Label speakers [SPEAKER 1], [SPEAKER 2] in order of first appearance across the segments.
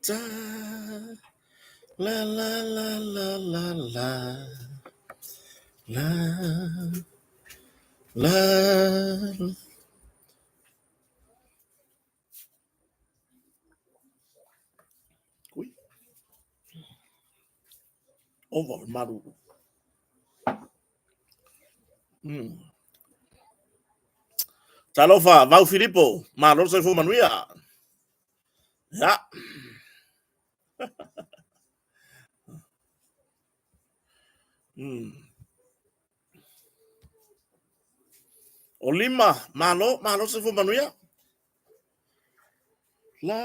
[SPEAKER 1] Ta la la la la la la la la la. Ui. Ova o le malulu. Talofa, Vau Filipo, malo le soifua manuia. Ya. O lima, malo, malo le soifua manuia. La,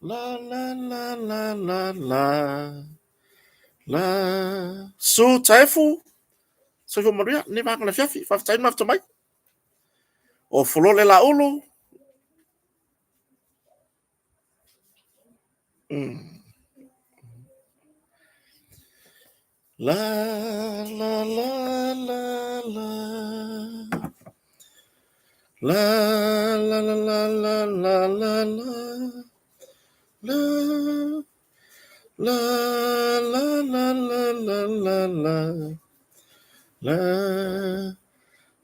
[SPEAKER 1] la, la, la, la, la, la, la. Su Taefu, soifua manuia, ni vāka le fiafi, faafetai le mafuta mai. O Folole Laulu. La la la la la. La la la la la la la la. La la la la la la la la. La.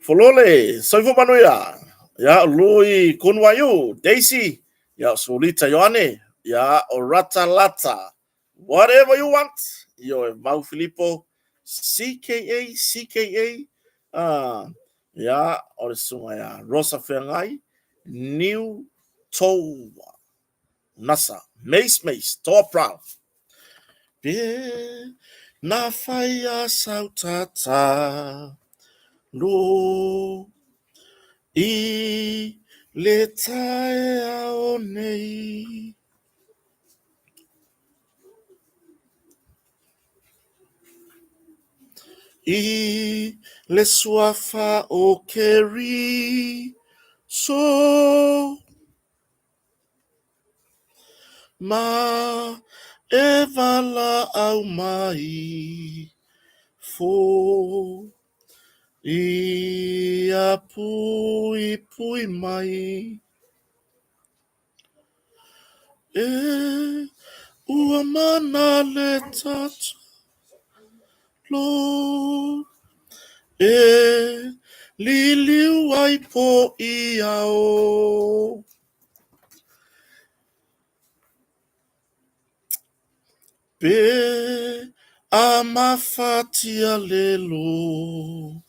[SPEAKER 1] Folole, soifua manuia. Ia, o Lui Kunwaiu, Daisy, ia o Sulita Ioane, ia o Rata Lata. Whatever you want. Ioe, Vau Filipo, CKA, CKA, ia, o le susuga ia Rosa Feagai, Niu Toua, Nasa, Mace Mace, Toa Brown. Pe na whai a sau tata lo i le taea o nei. I le suafa o Keriso ma e valaau mai fo ia puipui mai. E ua mana le tatalo e liliu ai po i ao. Pe a mafatia le loto.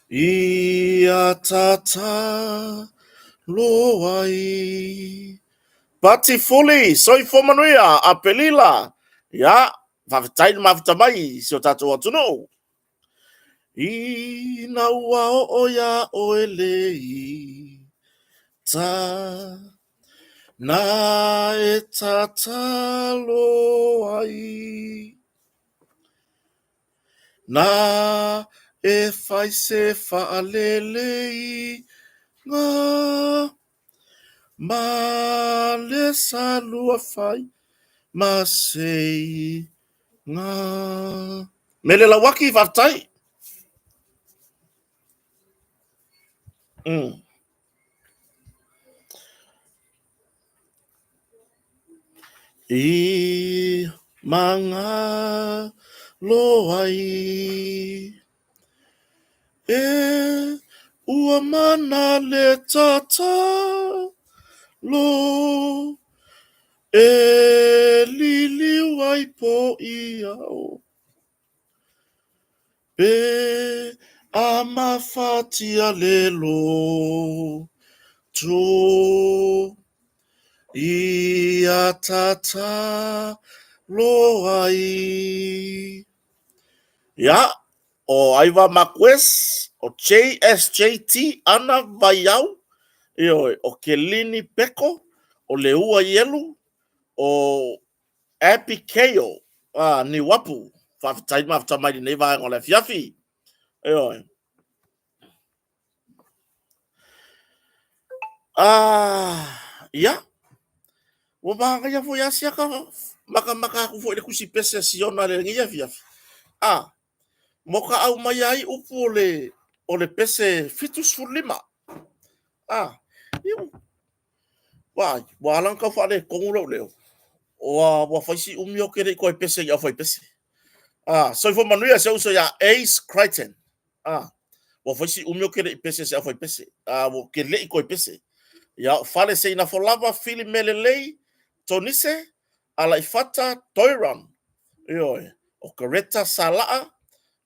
[SPEAKER 1] Ia tatalo ai. Pati Fuli, soifua manuia, Apelila. Ia, faafetai le mafuta mai i si o tatou atunuu. Ina ua oo iā oe le ita, na e tatalo ai. Na e fai se faaleleiga ma le salua fai ma seiga. Mele Lauaki, faafetai. I mangalo ai e ua mana le tatalo e liliu ai po i ao. Pe a mafatia le loto ia tatalo ai. Ia, o Aiva Marquez, o JSJT Ana Vaiau, ioe, o Kelini Peko, o Leua Ielu, o Abby Keio, a Niuapu, faafetai mafuta mai lenei vaega o le afiafi. Ioe. Ah, ia. Ua manaia foi a siaka makamaka aku foi le tusi pese a Siona le lenei afiafi. Ah, mo ka au mai ai upu o le pese 75. Ah, iu. Vaai, ua ala ona tau faaletonu lou leo, ua, ua fai si umi o ke le i toe pese i au fai pese. Ah, soifua manuia se uso ia Ace Crichton. Ah, ua fai si umi o ke le i pese se au fai pese. Ah, ua ke le i toe pese. Ia, o fale se ina folava, fili mele lei, Tonise, Alaifata, Toiran. Ioe, o Greta Salaa,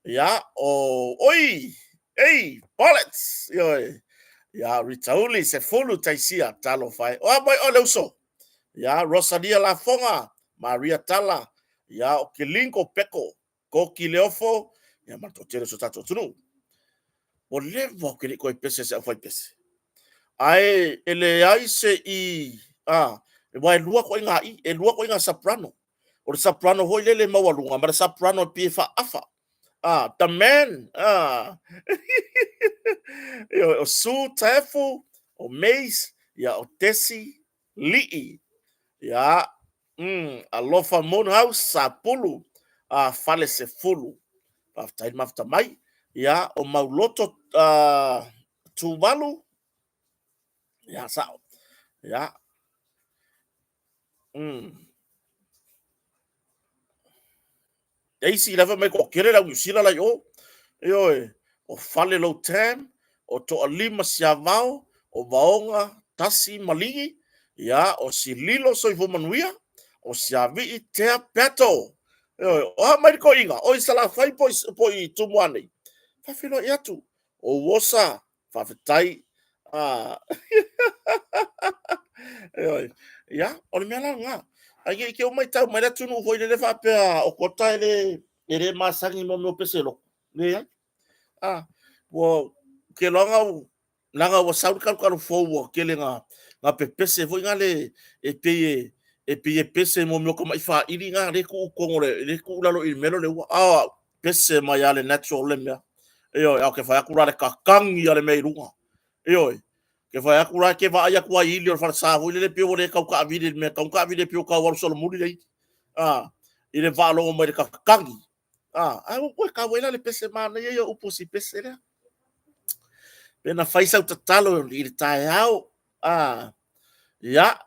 [SPEAKER 1] ia, o, oi, ei, Bullets, ioe, ia, Ritauli, Sefulu, Taisia, talofa e. O a mai o le uso, ia, Rosalia Lafoga, Maria Tala, ia, o Kelinko Peko, Koki Leofo, ia, ma le toatele o si o tatou atunuu. Ua leva ou te le i toe pese se au fai pese. Ae e leai se i, a, aua e lua ituaiga i, e lua ituaiga soprano. O le soprano foi lele maualuga ma le soprano e pei e faaafa. Ah, the man. Ah. Ioe, o Sue Taefu, o Mace, ia o Desi Lii. Ia, alofa Moonhouse, Sapulu, a Fale Sefulu. Faafetai le mafuta mai. Ia, o Mauloto Tuvalu. Ia, sao. Ia. Daisy la fai mai toatele le au Niu Sila la i o. Ioe, o Fale Low Tam, o Toalima Siavao, o Vaoga Tasi Maligi, ia, o Sililo Soifua Manuia, o Siavii Tea Peato. Ioe, o a mai le toeaina, o i Salafai po po i Tumua nei. Faafeiloai atu, o Uosa, faafetai. Ah. Ioe. Ia, o le mea la lena. Ai ne i te uma i tau mai le atunuu foi lele faapea o Kota e le masani mo mea o pese lotu. Leai. Ah, ua ke loa u leaga ua sau le kalutalu fou ua tele na na pepese foi na le e pei e e pei e pese mo mea o tama'i fa'ili na le tuu i totonu o le le tuu i lalo i le mea lea o le ua. A o pese mai lava le natural le mea. Ioe, a o ke fai atu la le kakagi a le mea i luga. Ioe, ke fai atu la ke vaai atu ai ili o le falesa foi lele pei ua le tau taavili i le mea tau taavili pei ua tau alu solomuli le ili. A, i le faalogo mai le kakagi. A, a ua toe tau ai la le pese manaia ia o upu o si pese lea. Pe na fai sau tatalo i le taeao. A, ia,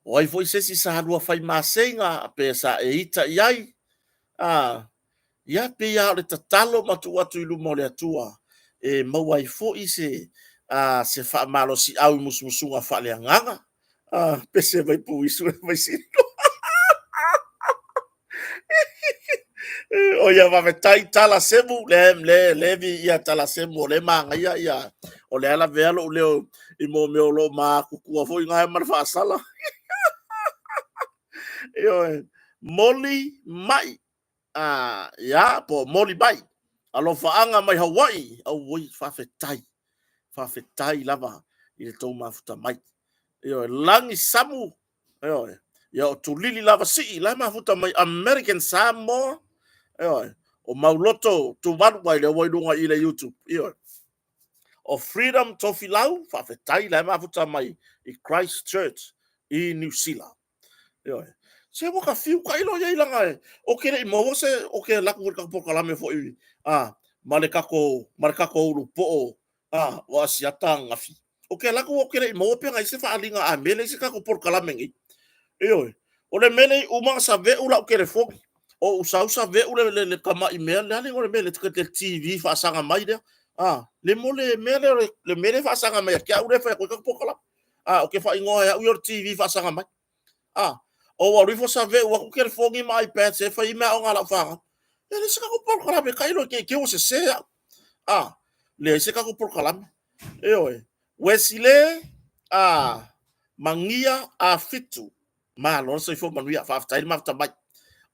[SPEAKER 1] o ai foi se isi sa lua fai maseiga pe sa e ita i ai. A, ia, pei lava o le tatalo ma tuu atu i luma o le Atua e maua ai foi se, a, se faamalosiau i musumusuga faaleagaga. A, pese mai puisu e mai sino. O ia faafetai tala semu le le le vi ia tala semu o le manaia ia o le ala vea lou leo i mo mea o lo matutua foi na ma le faasala. Ioe, moli mai. Ah, ia, po moli mai. Alofaanga mai Hawaii. Auoi, faafetai. Faafetai lava i le tou mafuta mai. Ioe, lagi samu. Ioe, ia o tulili lava sii, la e mafuta mai American Samoa. Ioe, o Mauloto Tuvalu mai lea ua i luga i le YouTube. Ioe. O Freedom Tofilau, faafetai la e mafuta mai i Christchurch i New Zealand. Ioe. Se ua ka fiu ka ilo iai langa e, o ke lei maua se, o ke laku foi le polokalame foi, a, ma le kako, ma le kako ulu po'o, a, o Asiata ananafi. O ke laku o ke lei maua pe ngai se faaaliga a mele i se kako polokalame nei. Ioe. O le mele i uma sa ve'u lau telefoni. O ou sau sa ve'u le, le, le tama'i mea, le a le igoa o le mea, le, le TV faasaga mai lea. A, le mo le mea lea, le mea lea faasaga mai ia te au lea e fai atu ai kako polokalame. A, o ke faaigoa e au ia o le TV faasaga mai. A, o ua alu ifo sa ve'u atu telefoni ma iPad se fai mea aoga a lau fanau. E leai se tatou polokalame tailo te te ua sese au. A, leai se tatou polokalame. Ioe, Wesile, a, Magia a Fitu. Malo le soifua manuia, faafetai le mafuta mai.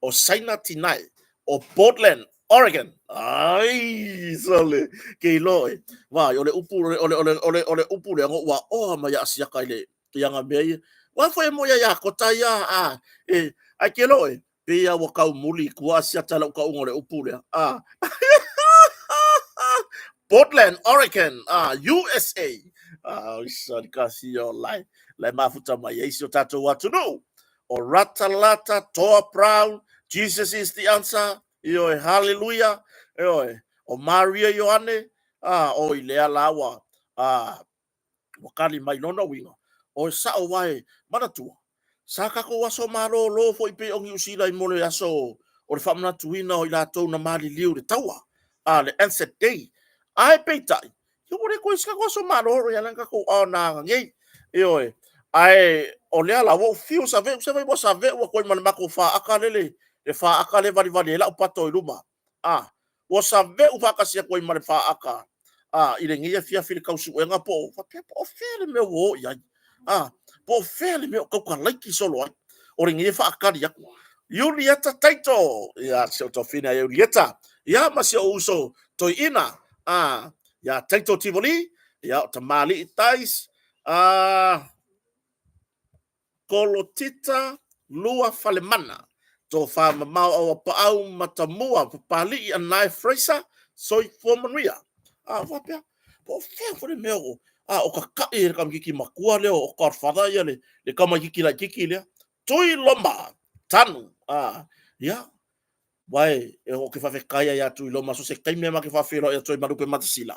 [SPEAKER 1] O Saina Tinae, o Portland, Oregon. Ai, sole, ke iloa e. Vai, o le upu, o le, o le, o le, o le upu lea, no ua oa mai a siaka i le, i anga mea ia. Ua foi e mo ia ia kota ia, a, e, ai ke loe, pei a ua kau muli i tua asiata lau kauga o le upu lea. A. Portland, Oregon, a, USA. A, oi sa ka si o lai. Lai mafuta mai ai si o tātou atunuu. O Rata Lata, Toa Brown, Jesus is the answer. Ioe, hallelujah. Ioe, o Maria Ioane, a, o i lea la ua, a, ua kali mai lona uiga. O e sa'o aua e manatua, sa tatou aso malolo foi pei o Niu Sila i mo le aso o le faamanatuina o i latou na maliliu i le taua, a le Anzac Day. Ae peitai, ia ua le toe i ai se tatou aso malolo, ia lea na tatou aoga nei. Ioe. Ae o lea la ua ou fiu e save'u, se ua save'u atu ai ma le matou faata lea, le faata lea e valivali ai lau pato i luma. A, ua save'u faatasi atu ai ma le faata a, i lenei afiafi i le tau suega po o faapea po o fea le mea ua o i ai. A, po o fea le mea o tautalaiti solo ai. O lenei e faatali atu. Iulieta Taito, ia si ou toafine ia Iulieta, ia ma si ou uso toeaina, a, ia Taito Tivoli, ia o Tamalii Tais, a, Kolotita Lua Falemana, Tofa Mamao Auapaau Matamua Papalii Anae Fraser, soifua manuia. A, faapea, po o fea foi le mea o, a, o tata'i e le tamaitiiti matua lea o Godfather ia le tamaitiiti laitiiti lea. Tui Loma, Tanu, a, ia, aua e ou te faafetai lava ia Tuiloma, so o se taimi lava ma te faafeiloai atu ai ma Lupematasila,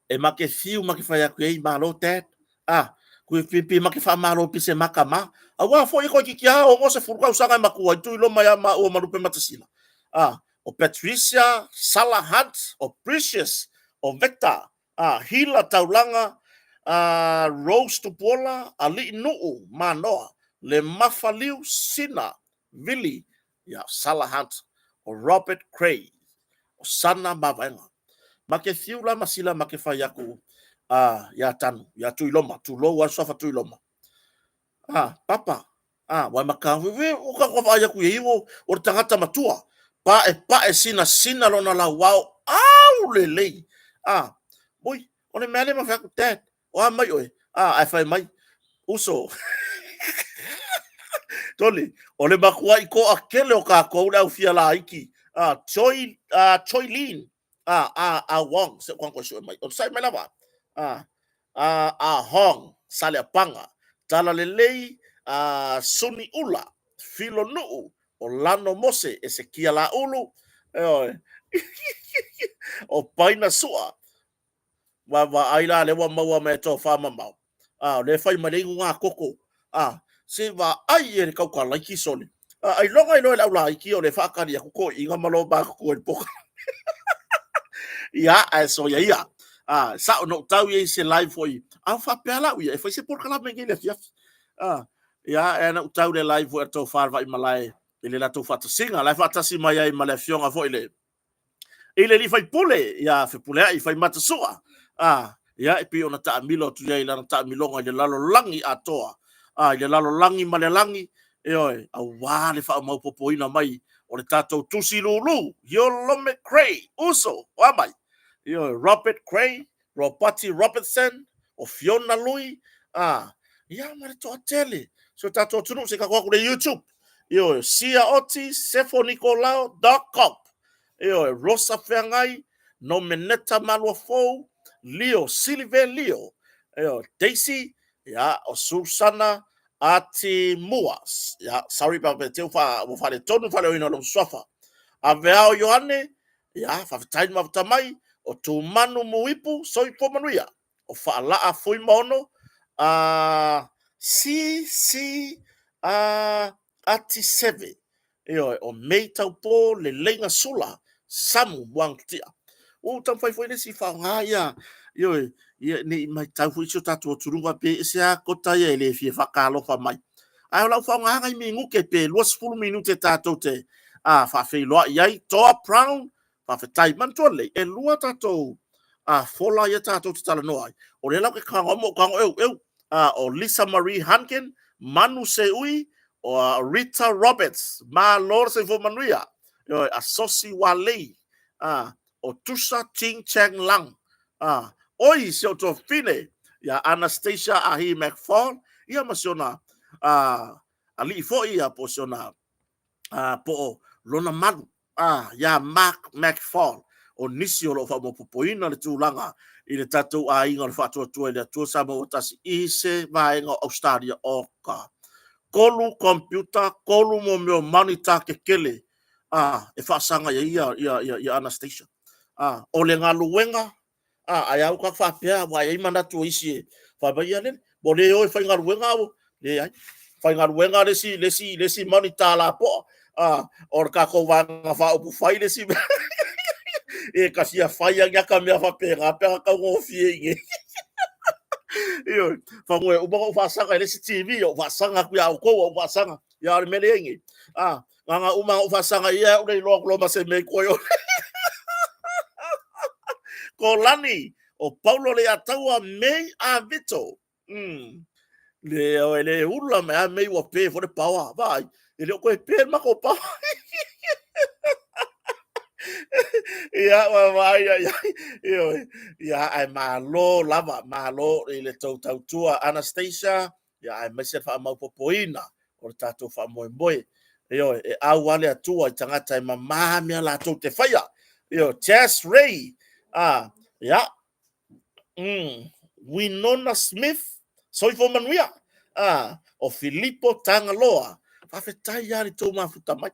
[SPEAKER 1] e ma te fiu ma te fai atu i ai, malo dad, a, pe ma te faamalo pei se ma tama. Aua foi e toeitiiti lava 60 tausaga e matua ai Tuiloma ia maua ma Lupematasila. A, o Patricia Sala Hunt, o Precious, o Victor, a, Hila Taulaga, a, Rose Tupuola, Alii Nuu Manoa, Lemafa Liu Sina Vili, ia, Sala Hunt, o Robert Cray, o Sana Mavaega. Ma te fiu la ma sila ma te fai atu a ia Tanu, ia Tuiloma, tulou a suafa Tuiloma. A, papa, a, wai maka, we, o ka kua vaai atu i o, o le tagata matua. Pa e pa e sina sina lona lau ao, au lelei. A, ui, o le mea le ma fai atu, dad, o a mai oe, a, ae fai mai, uso. Toli, o le matuai toatele o tatou le au fia laiti, a, Choi, a, Choi Lin, a, a, a Wong, se o koe sue mai, o sai mai lava, a, a, a Hong, Saleapaga, Talalelei, a, Suni Ula, Filo Nuu, o Lano Mose, Esekia Laulu, e oe, o Paina Sua, Vaavaai la lea ua maua mai e tofa mamao. A, o lea e fai mai le inuga koko. A, se vaai e le taukalaiti sole. A, ailoga iloa e le aulaiti o le faatali atu toeaiina ma lo matutua i le poka. Ia, ae soia ia. A, sa'o na ou tau i ai se live foi. A, faapea lau ia, e fai se polokalame nei le afiafi. A, ia, e na ou tau le live foi a le tofa le Vaimalae i le latou faatasiga. La e faatasi mai ai ma le afioga foi le i le alii faipule ia Fepuleai Faimata Sua, a, ia e pei ona taamilo atu i ai lana taamiloga i le lalolagi atoa, a, i le lalolagi ma le lagi, ioe, aua le faamaopopoina mai o le tatou tusi lulu, Iolo McCrae, uso, o a mai? Ioe, Robert Cray, Ropati Robertson, o Fiona Lui, a, ia ma le toatele, si o tatou atunuu, se i tatou atu le YouTube, ioe, Sia Oti, Sefo Nikolao, Doc Cop, ioe, Rosa Feagai, Nomeneta Maluafou, Leo, Silive Leo, ioe, Daisy, ia, o Susana Ati Mua, ia, sorry pa pe teu fa, ua faaletonu faaleoina o lou suafa. Aveao Ioane, Ia, faafetai le mafuta mai, o Tumanu Muipu, soifua manuia. O Faalaa Fuimaono, a C C a Ati Seve. Ioe, o Mei Taupō, Leleiga Sula, Samu Muagatutia. Ua ou taumafai foi le isi faaaoga ia, ioe, ia ne i matau foi si o tatou atunuu pe ese lava kota ia e le fia faatalofa mai. Ae o lau faaaogaga i minute pe 20 minute tatou te a, faafeiloai ai. Toa Brown, faafetai. Manatua lelei, e lua tatou a, fola ia tatou te talanoa ai. O lea la ou te tago ma ou tago eueu. A, o Lisa Marie Hunkin, Manu Seui, o a, Rita Roberts, malo le soifua manuia. Ioe, Asosi Walei, a, o Tusa Ching Chang Lang, a, oi si ou tuafafine, ia Anastasia Ahi McFall, ia ma si ona a, alii foi ia po o si ona a, po o lona malu a, ia Mark McFall, o nisi o lo o faamaopopoina le tulaga i le tatou aiga o le Faatuatua i le Atua Samoa ua tasi i se vaega o Australia o ka kolu computer, kolu mo mea o monitor kekele a, e faasaga i ai ia, ia, ia, ia Anastasia. A, o le galuega, a, ae au ka faapea, ua i ai manatu o isi e fai mai, ia lele, Ua le o e faigaluega au, leai. Faigaluega le isi, le isi, le isi money tālapoa. Ah, o le tatou vaega faaupufai le isi mea. E ka fia fai a ka mea faapena pe a taugofie i nei. Ioe, fanua e uma ona ou faasaga i le isi TV, ou faasaga atu ia outou, ou faasaga. Ia, o le mea lea i nei. Ah, na ona uma ona ou faasaga i ia, ou le iloa atu loa ma se mea i toe o. Ko Lani, o Paulo Leiataua May a Vito. Le o e le ula mai a mei ua pe fo le paoa. Vai, e le o koe pe le matou paoa. Ia, ua vai ai ai. Ioe. Ia, ae malo lava, malo i le tou tautua Anastasia, ia aemaise le faamaopopoina o le tatou faamoemoe. Ioe, e au lava le Atua i tagata e mama mea latou te faia. Ioe, Jess Ray, ah, ia, Winona Smith, soifua manuia. Ah, o Filipo Tagaloa, faafetai lava i le tou mafuta mai.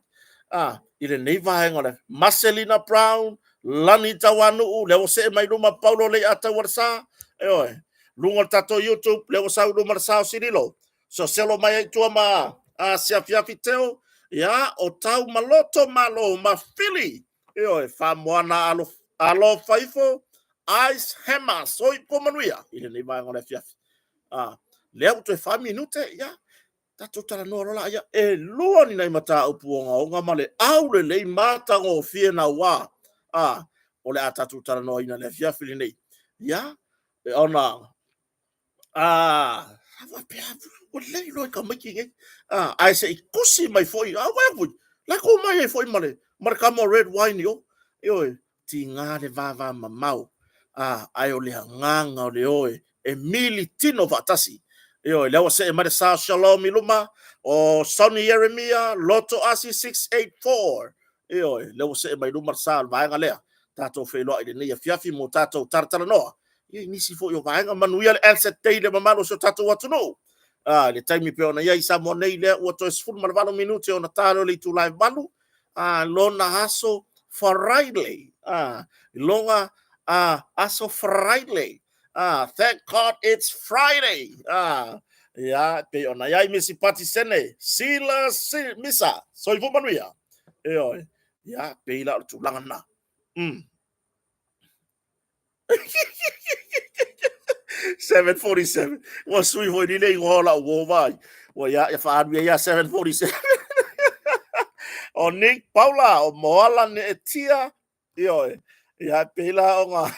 [SPEAKER 1] Ah, i lenei vaega o le Marcelina Brown, Lani Tauanuu, lea ua see mai luma Paulo Leiataualesa, ioe, luga o le tatou YouTube, lea ua sau i luma le sa o Sililo, soselo mai ai tua ma a Siafiafi Teo, ia, o Taumaloto Malo ma Fili, ioe, Faamoana alo, Alofaifo, Ice Hammer, soifua manuia i lenei vaega o le afiafi. Ah, lea ua toe 4 minute, ia, tatou talanoa loa laia. E lua ni nai mataupu ogaoga ma le aulelei matagofie naua, ah, o le a tatou talanoaina i le afiafi lenei. Ia, ona a faapea ua lelei loa i tamaiti nei. A, ae se i tusi mai foi, a vai foi, la tou mai ai foi ma le, ma le tama o red wine i o. Ioe, tiga le vavamamao, a, ae o le agaga o le o e mili tino faatasi. Ioe, lea ua see mai le sa o Shalom i luma, o Sonny Ieremia, Loto Asi 684. Ioe, lea ua see mai luma le sa o le vaega lea. Tatou feiloai i lenei afiafi mo tatou talatalanoa. Ia, i nisi foi o vaega, manuia le Anzac Day le mamalu o si o tatou atunuu. Ah, le taimi pei ona i ai i Samoa nei, lea ua toe 18 minute ona ta lea o le itula e 8, ah, lona aso Friday. Ah, lona ah, aso Friday. Ah, thank God it's Friday. Ah, ia, pei ona i ai Misi Pati Sene, Sila si, Misa, soifua manuia. Ioe, ia, pei la o le tulaga lena. 747. Ua sui foi ni le igoa o lau uo vai. Ua ia, ia faaalu ia ia 747. O Nick Paula, o Moala Neetia, ioe. Ia, pei la ona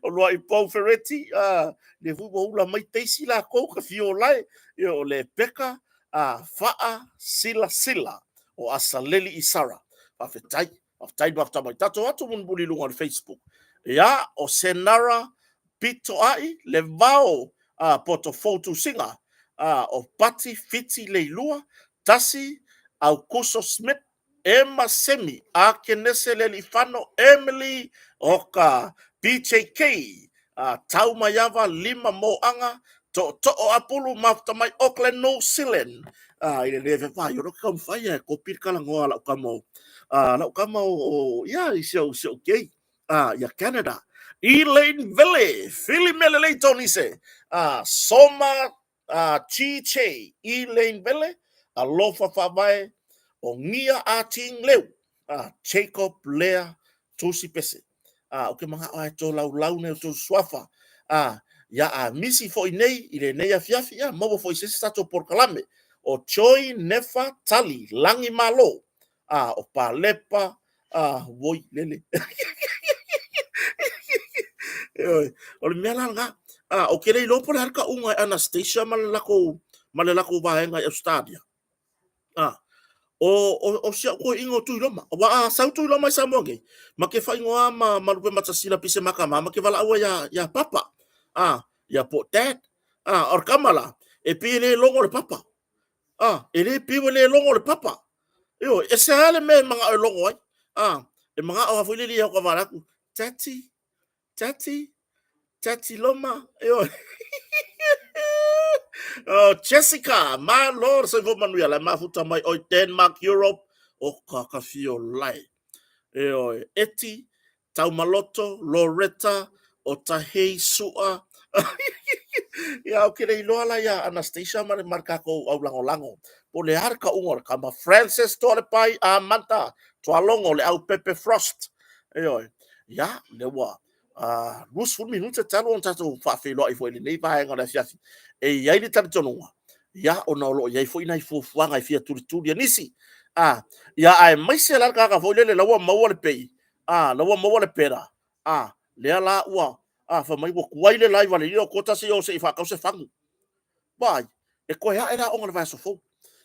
[SPEAKER 1] o Luai Pou Fereti, a, le fui ua ula mai teisi lakou ka fio lae. Ioe, o Lepeka, a, Faa, Sila Sila, o Asaleli Isara. Faafetai. Faafetai le mafuta mai. Tatou atu mulimuli i luga o le Facebook. Ia, o Senara Pitoai, le vao a Poto Fou Tusiga, a, o Pati Fiti Leilua, Tasi Aukuso Smith, Emma Semi, Akenese Lealiifano, Emily Oka, BJK, a, Taumaiava Lima Moaga, Tootoo Apulu, mafuta mai Auckland, New Zealand. A, i le le fefa, i olo ke taumafai e kopi le talanoa a lau tama o, a, lau tama o, o ia, i si au, si au kei, a, ia Canada. Elaine Vele, Fili mea lelei Tonise, a, Soma, a, Chi Che, Elaine Vele, Alofa Faavae, o Gia A Ting Leu, a, Jacob Lea Tusi Pese. A, o ke manaʻo ae tolaulau nei o tou suafa. A, ia a misi foi nei i lenei afiafi, ia maua foi se isi tatou polokalame. O Joy Nefa Tali Lagi Malo. A, o Palepa, a, woi, lele. Ioe, o le mea la lena. A, o ke le iloa po o le a le kauga e Anastasia ma le lakou, ma le lakou vaega i Australia. A, o, o, o si au toeaina o Tuiloma. Aua a sau Tuiloma i Samoa nei, ma ke faaigoa ma, ma Lupematasila Pise Makama, ma ke valaau ai ia, ia Papa. A, ia po Dad. A, o le kama la, e pei e le logo le Papa. A, e le pei ua le logo le Papa. Ioe, e se a le mea e manao e logo ai. A, e manao lava foi lele ia o ka vala atu, Daddy, Daddy, Daddy Loma, ioe. Oh, Jessica, malo le soifua manuia, la e mafuta mai oi Denmark, Europe, o ka ka fio lae. Ioe, Eti, Taumaloto, Loretta, o Tahei Sua. Ia, ou te le iloa la ia Anastasia ma le ma le tatou aulagolago po o le a le tauga o le tama. Francis Toalepai Amata Tualogo le Aupepe Frost. Ioe. Ia, lea ua 20 minute talu ona tatou faafeiloai foi i lenei vaega o le afiafi. E i ai le talitonuga, ia, ona o lo o i ai foi nai fuafuaga e fia tulituli e nisi. A, ia, aemaise la le tagata foi lele la ua maua le pei, a, la ua maua le pera, a, lea la ua, a, fai mai ua tuai le live a le alii o Kota se i o se i faatau se fagu. Vaai, e toe ae le aoga i le vaiaso fou.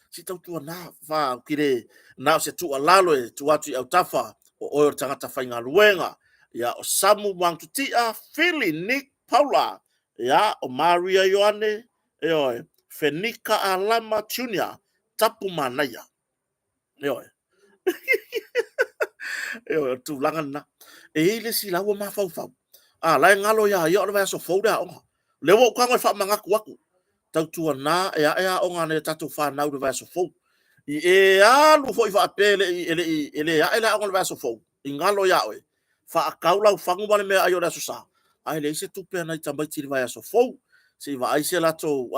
[SPEAKER 1] Se i tautuana, ou te le, na o se tuualalo e tuu atu i autafa, o oe o le tagata faigaluega. Ia, o Samu Muagututia, Fili Nick Paula, ia, o Maria Ioane, ioe, Fenika Alama Junior, Tapu Manaia. Ioe. Ioe, o le tulaga lena. E i ai le isi la ua mafaufau, a, la e galo ia ia o le vaiaso fou le aoga. Lea ua ou tago e faamanatu atu, tautuana e ae aoga a nai a tatou fanau i le vaiaso fou. I e alu foi faapea e le i, e le i, e le ae le aoga i le vaiaso fou, i galo ia oe, faatau lau fagu ma le meaai o le Aso Sa, ae leai se tupe a nai tamaiti i le vaiaso fou, se i vaai se latou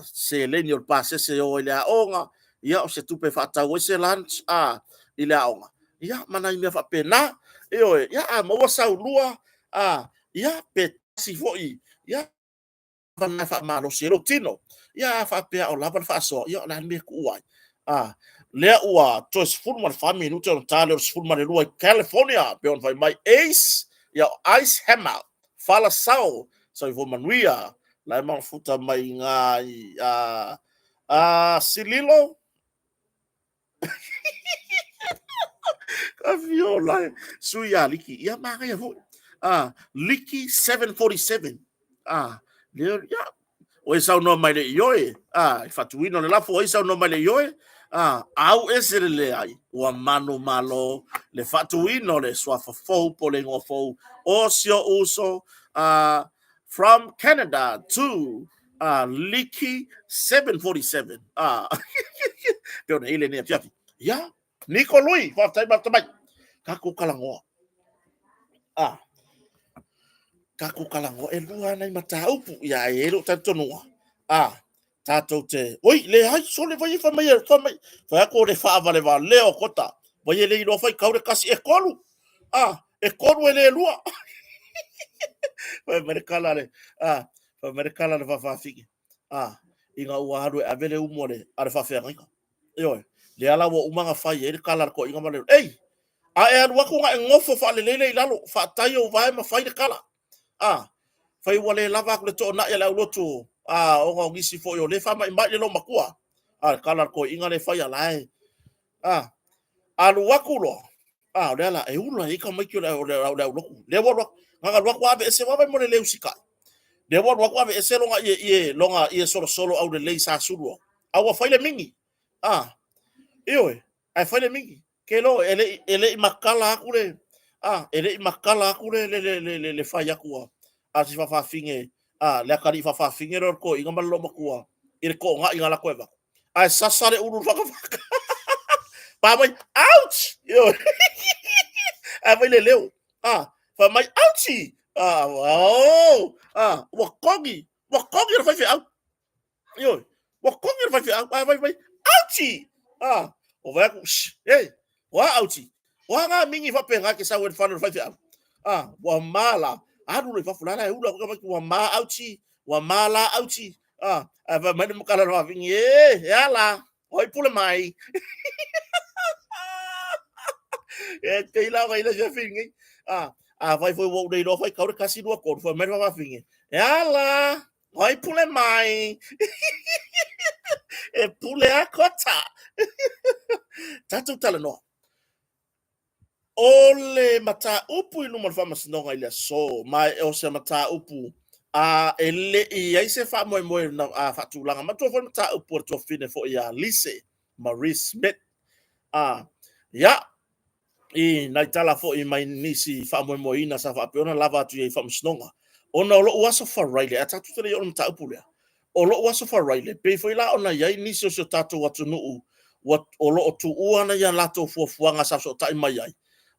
[SPEAKER 1] seleni o le pasese e o ai i le aoga, ia o se tupe e faatau ai se lunch i le aoga, ia ma nai mea faapena. Ioe, ia a maua sau lua, ia pe tasi foi, ia lava e faamalosi ai lou tino. Ia a faapea o lava le faasoa, ia o le a le mea e tuua ai? A, lea ua toe 14 minute ona ta lea o le 12 i California, pei ona fai mai Ace, ia o Ice Hammer, Falasao, soifua manuia, la e mafuta mai i gā i Sililo, Afio la e sui ia Liki. Ia manaia foi. Ah, Liki 747. Ah, lea, ia. O e saunoa mai le ioe. Ah, i faatuina o le lafo, o e saunoa mai le ioe. Ah, au ese le leai. Ua manu malo le faatuina o le suafa fou po o le igoa fou o si o'u uso. Ah, from Canada to Liki 747. Ah, pe ona i lenei afiafi. Ia, Niko Lui, faafetai ma mai. Tatou talanoa. Ah, tatou talanoa. E lua nai mataupu. Ia, e i ai lou talitonuga. Ah, tatou te... Oi, leai, sole, vai e fai mai, fai mai. Fai atu o le faavalevalea o Kota. Vai e le iloa faitau le kasi. E tolu. Ah, e tolu e le lua. Fai mai le kala le, ah, fai mai le kala le faafafine. Ah, ina ua alu e ave le umu a le, a le faafeagaiga. Ioe, lea la ua uma ona fai ai le kala a le toeaina ma le, ei, a e alu atu ona e nofo faalelei lea i lalo, faatai ou vae ma fai le kala. Ah, fai ua le lava atu le toonai a le aulotu, ah, ona o nisi foi o lea e faamaimai le loomatua. Ah, le kala a le toeaina lea e fai a la e, ah, alu atu loa, ah, o lea la, e ula ai tamaiti o le, o le, o le aulotu. Lea ua alu atu, na alu atu aveese, vaai mo le le usitai. Lea ua alu atu aveese lona ie, ie, lona ie solosolo aulelei sa sulu au. A ua fai le mingi. Ah, ioe, ae fai le mingi. Ke lo, e le, e le i makala atu le, ah, e le i makala atu le, le, le, le, le, le fai atu a, a si faafafine, ah, le atalii faafafine lea o le toeaina ma le loomatua i le toonai na lako e avatu. Ae sasa le ulu fakafaka. Pa mai, ouch! Ioe. Ae mai le leo. Ah, fai mai, ouchie! Ah, oh! Ah, ua kogi! Ua kogi le faifeau. Ioe. Ua kogi le faifeau. Ae fai mai, ouchie! Ah, o vai atu, shh, hey, o a ouchie? O a ngā mingi faapena ke sau e le fale o le faifeau? Ah, ua ma la, alu loa i fafo, la la e ula atu, ua ma ouchie, ua ma la ouchie. Ah, ae fai mai le makala o le vavini, e, e a la, o ai pule mai. E pei la ona i le afiafi lenei. Ah, afai foi ua ou le iloa faitau le kasi lua tolu, fai mai le vavafine, e a la, o ai pule mai. E pule a Kota. Tatou talanoa. O le mataupu i luma o le Faamasinoga i le aso, ma o se mataupu a e le i i ai se faamoemoe na faatulaga. Manatua foi le mataupu a le tuafafine foi ia Lise Marie Smith. A, ia, i nai tala foi mai nisi faamoemoeina sa faapea ona lava atu i ai i Faamasinoga. Ona o lou aso Faraile, ae tatou te le i oo i le mataupu lea, O lou aso Faraile, pei foi la ona i ai nisi o si o tatou atunuu ua, o lo o tuua ana ia latou fuafuaga sa fesootai mai ai,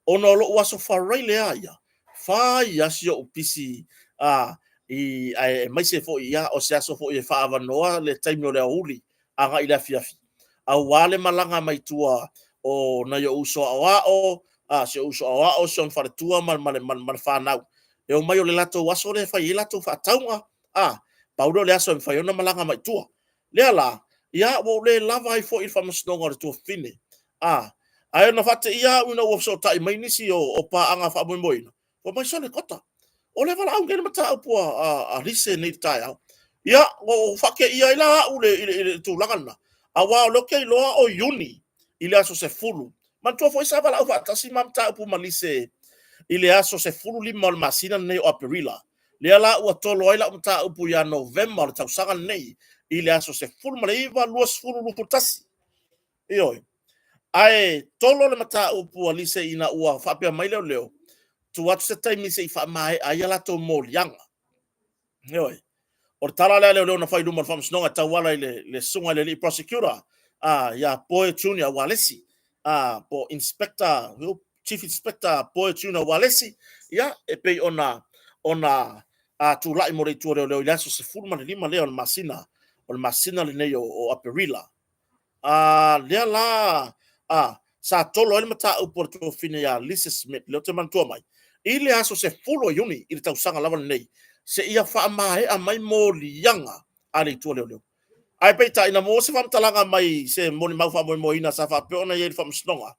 [SPEAKER 1] ona o lou aso Faraile lava ia, fai lava si ou pisi, a, i ae aemaise foi ia o se aso foi e faaavanoa le taimi o le aoauli agai i le afiafi aua le malaga mai tua o nai ou uso aoao, a si ou uso aoao, si ona faletua ma le fanau e omai o le latou aso lea e fai ai latou faatauga, a pau lea o le aso e mafai ona malaga mai tua. Lea la, ia ua ou le lava ai foi i le faamasinoga o le tuafafine, a ae na faateia au ina ua fesootai mai nisi o paaga faamoemoeina, fai mai, sole Kota, o lea e valaau nei le mataupu a Lise nei i le taeao. Ia, ua ou faateia ai la au i le tulaga lena, aua o lea ou te iloa o Iuni i le aso 10. Manatua foi sa valaau faatasi ma mataupu ma Lise i le aso 15 o le masina lenei o Aperila. Lea la ua tolo ai lau mataupu ia Novema o le tausaga lenei i le aso 19, 20, 21. Ioe. Ae tolo le mataupu a Lise ina ua faapea mai leoleo, tuu atu se taimi se i faamaea ai a latou moliaga. Ioe. O le tala lea a leoleo na fai i luma o le faamasinoga e tauala i le susuga i le alii prosecutor ia Poe Junior Ualesi, po o Inspector, Chief Inspector Poe Junior Ualesi, ia, e pei ona tulai mo le itu a leoleo i le aso 15 lea o le masina lenei o Aperila. Lea la sa tolo ai le mataupu a le tuafafine ia Lisa Smith, lea ou te manatua mai, i le aso 10 o Iuni i le tausaga lava lenei, seia faamaea mai moliaga a le itu a leoleo. Ae peitai, na maua se faamatalaga mai se molimau faamoemoeina sa faapea ona i ai i le faamasinoga,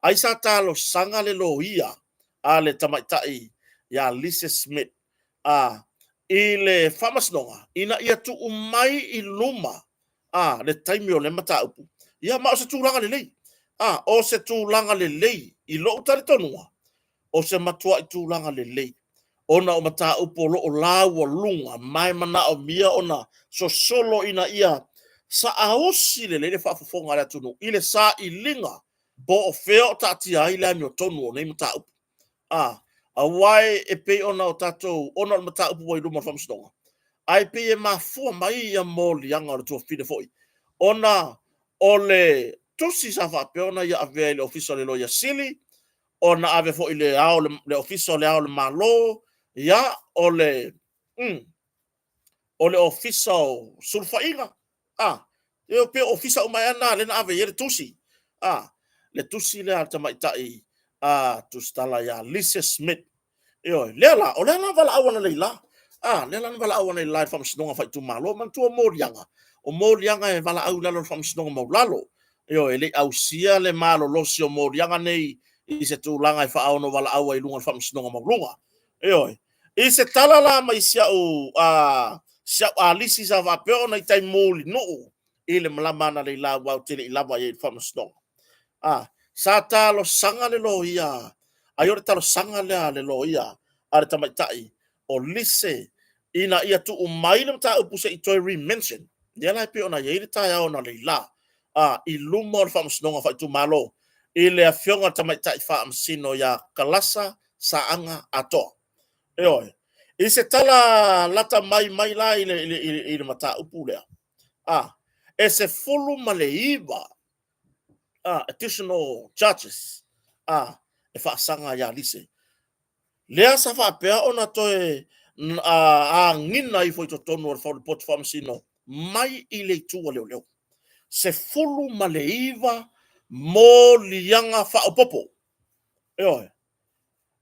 [SPEAKER 1] ai sa talosaga le loia a le tamaitai ia Lisa Smith i le faamasinoga ina ia tuu mai i luma le taimi o lea mataupu. Ia, ma o se tulaga lelei. O se tulaga lelei i lou talitonuga, o se matuai tulaga lelei ona o mataupu o lo o laualuga ma e manaomia ona sosolo ina ia saausi lelei le faafofoga a le atunuu i le sailiga po o fea o taatia ai le amiotonu o nei mataupu. Aua e pei ona o tatou, ona o le mataupu ua i luma o le faamasinoga, ae pei e mafua mai ia moliaga o le tuafafine foi, ona o le tusi sa faapea ona ia avea i le Ofisa o le Loia Sili, ona ave foi i le Ofisa o le Ao o le Malo, ia, o le Ofisa o Sulufaiga, e pei o ofisa uma ea na lea na ave i ai le tusi, le tusi lea a le tamaitai tusitala ia Lisa Smith. Ioe, lea la, o lea la na valaau analeila, lea la na valaau analeila i le Faamasinoga Faaitumalo. Manatua moliaga, o moliaga e valaau i lalo o le Faamasinoga Maualalo. Ioe, e le i ausia le malolosi o moliaga nei i se tulaga e faaono valaau ai i luga o le Faamasinoga Maualuga. Ioe. I se tala la mai si au alisi sa faapea ona i tai mulinuu i le malama analeila aua ou te le i lava i ai i le faamasinoga. Sa talosaga le loia, ai o le talosaga lea a le loia a le tamaitai o Lise ina ia tuu mai le mataupu se i toe re-mention, lea la e pei ona i ai le taeao analeila i luma o le Faamasinoga Faaitumalo i le afioga i le Tamaitai Faamasino ia Kalasa Saaga Atoa. Ioe. I se tala lata mai mai la i le mataupu lea, e 19 additional charges e faasaga ia Lise. Lea sa faapea ona toe agiga ifo i totonu o le Lipoti Faamasino mai i le itu a leoleo. 19 moliaga faaopoopo. Ioe.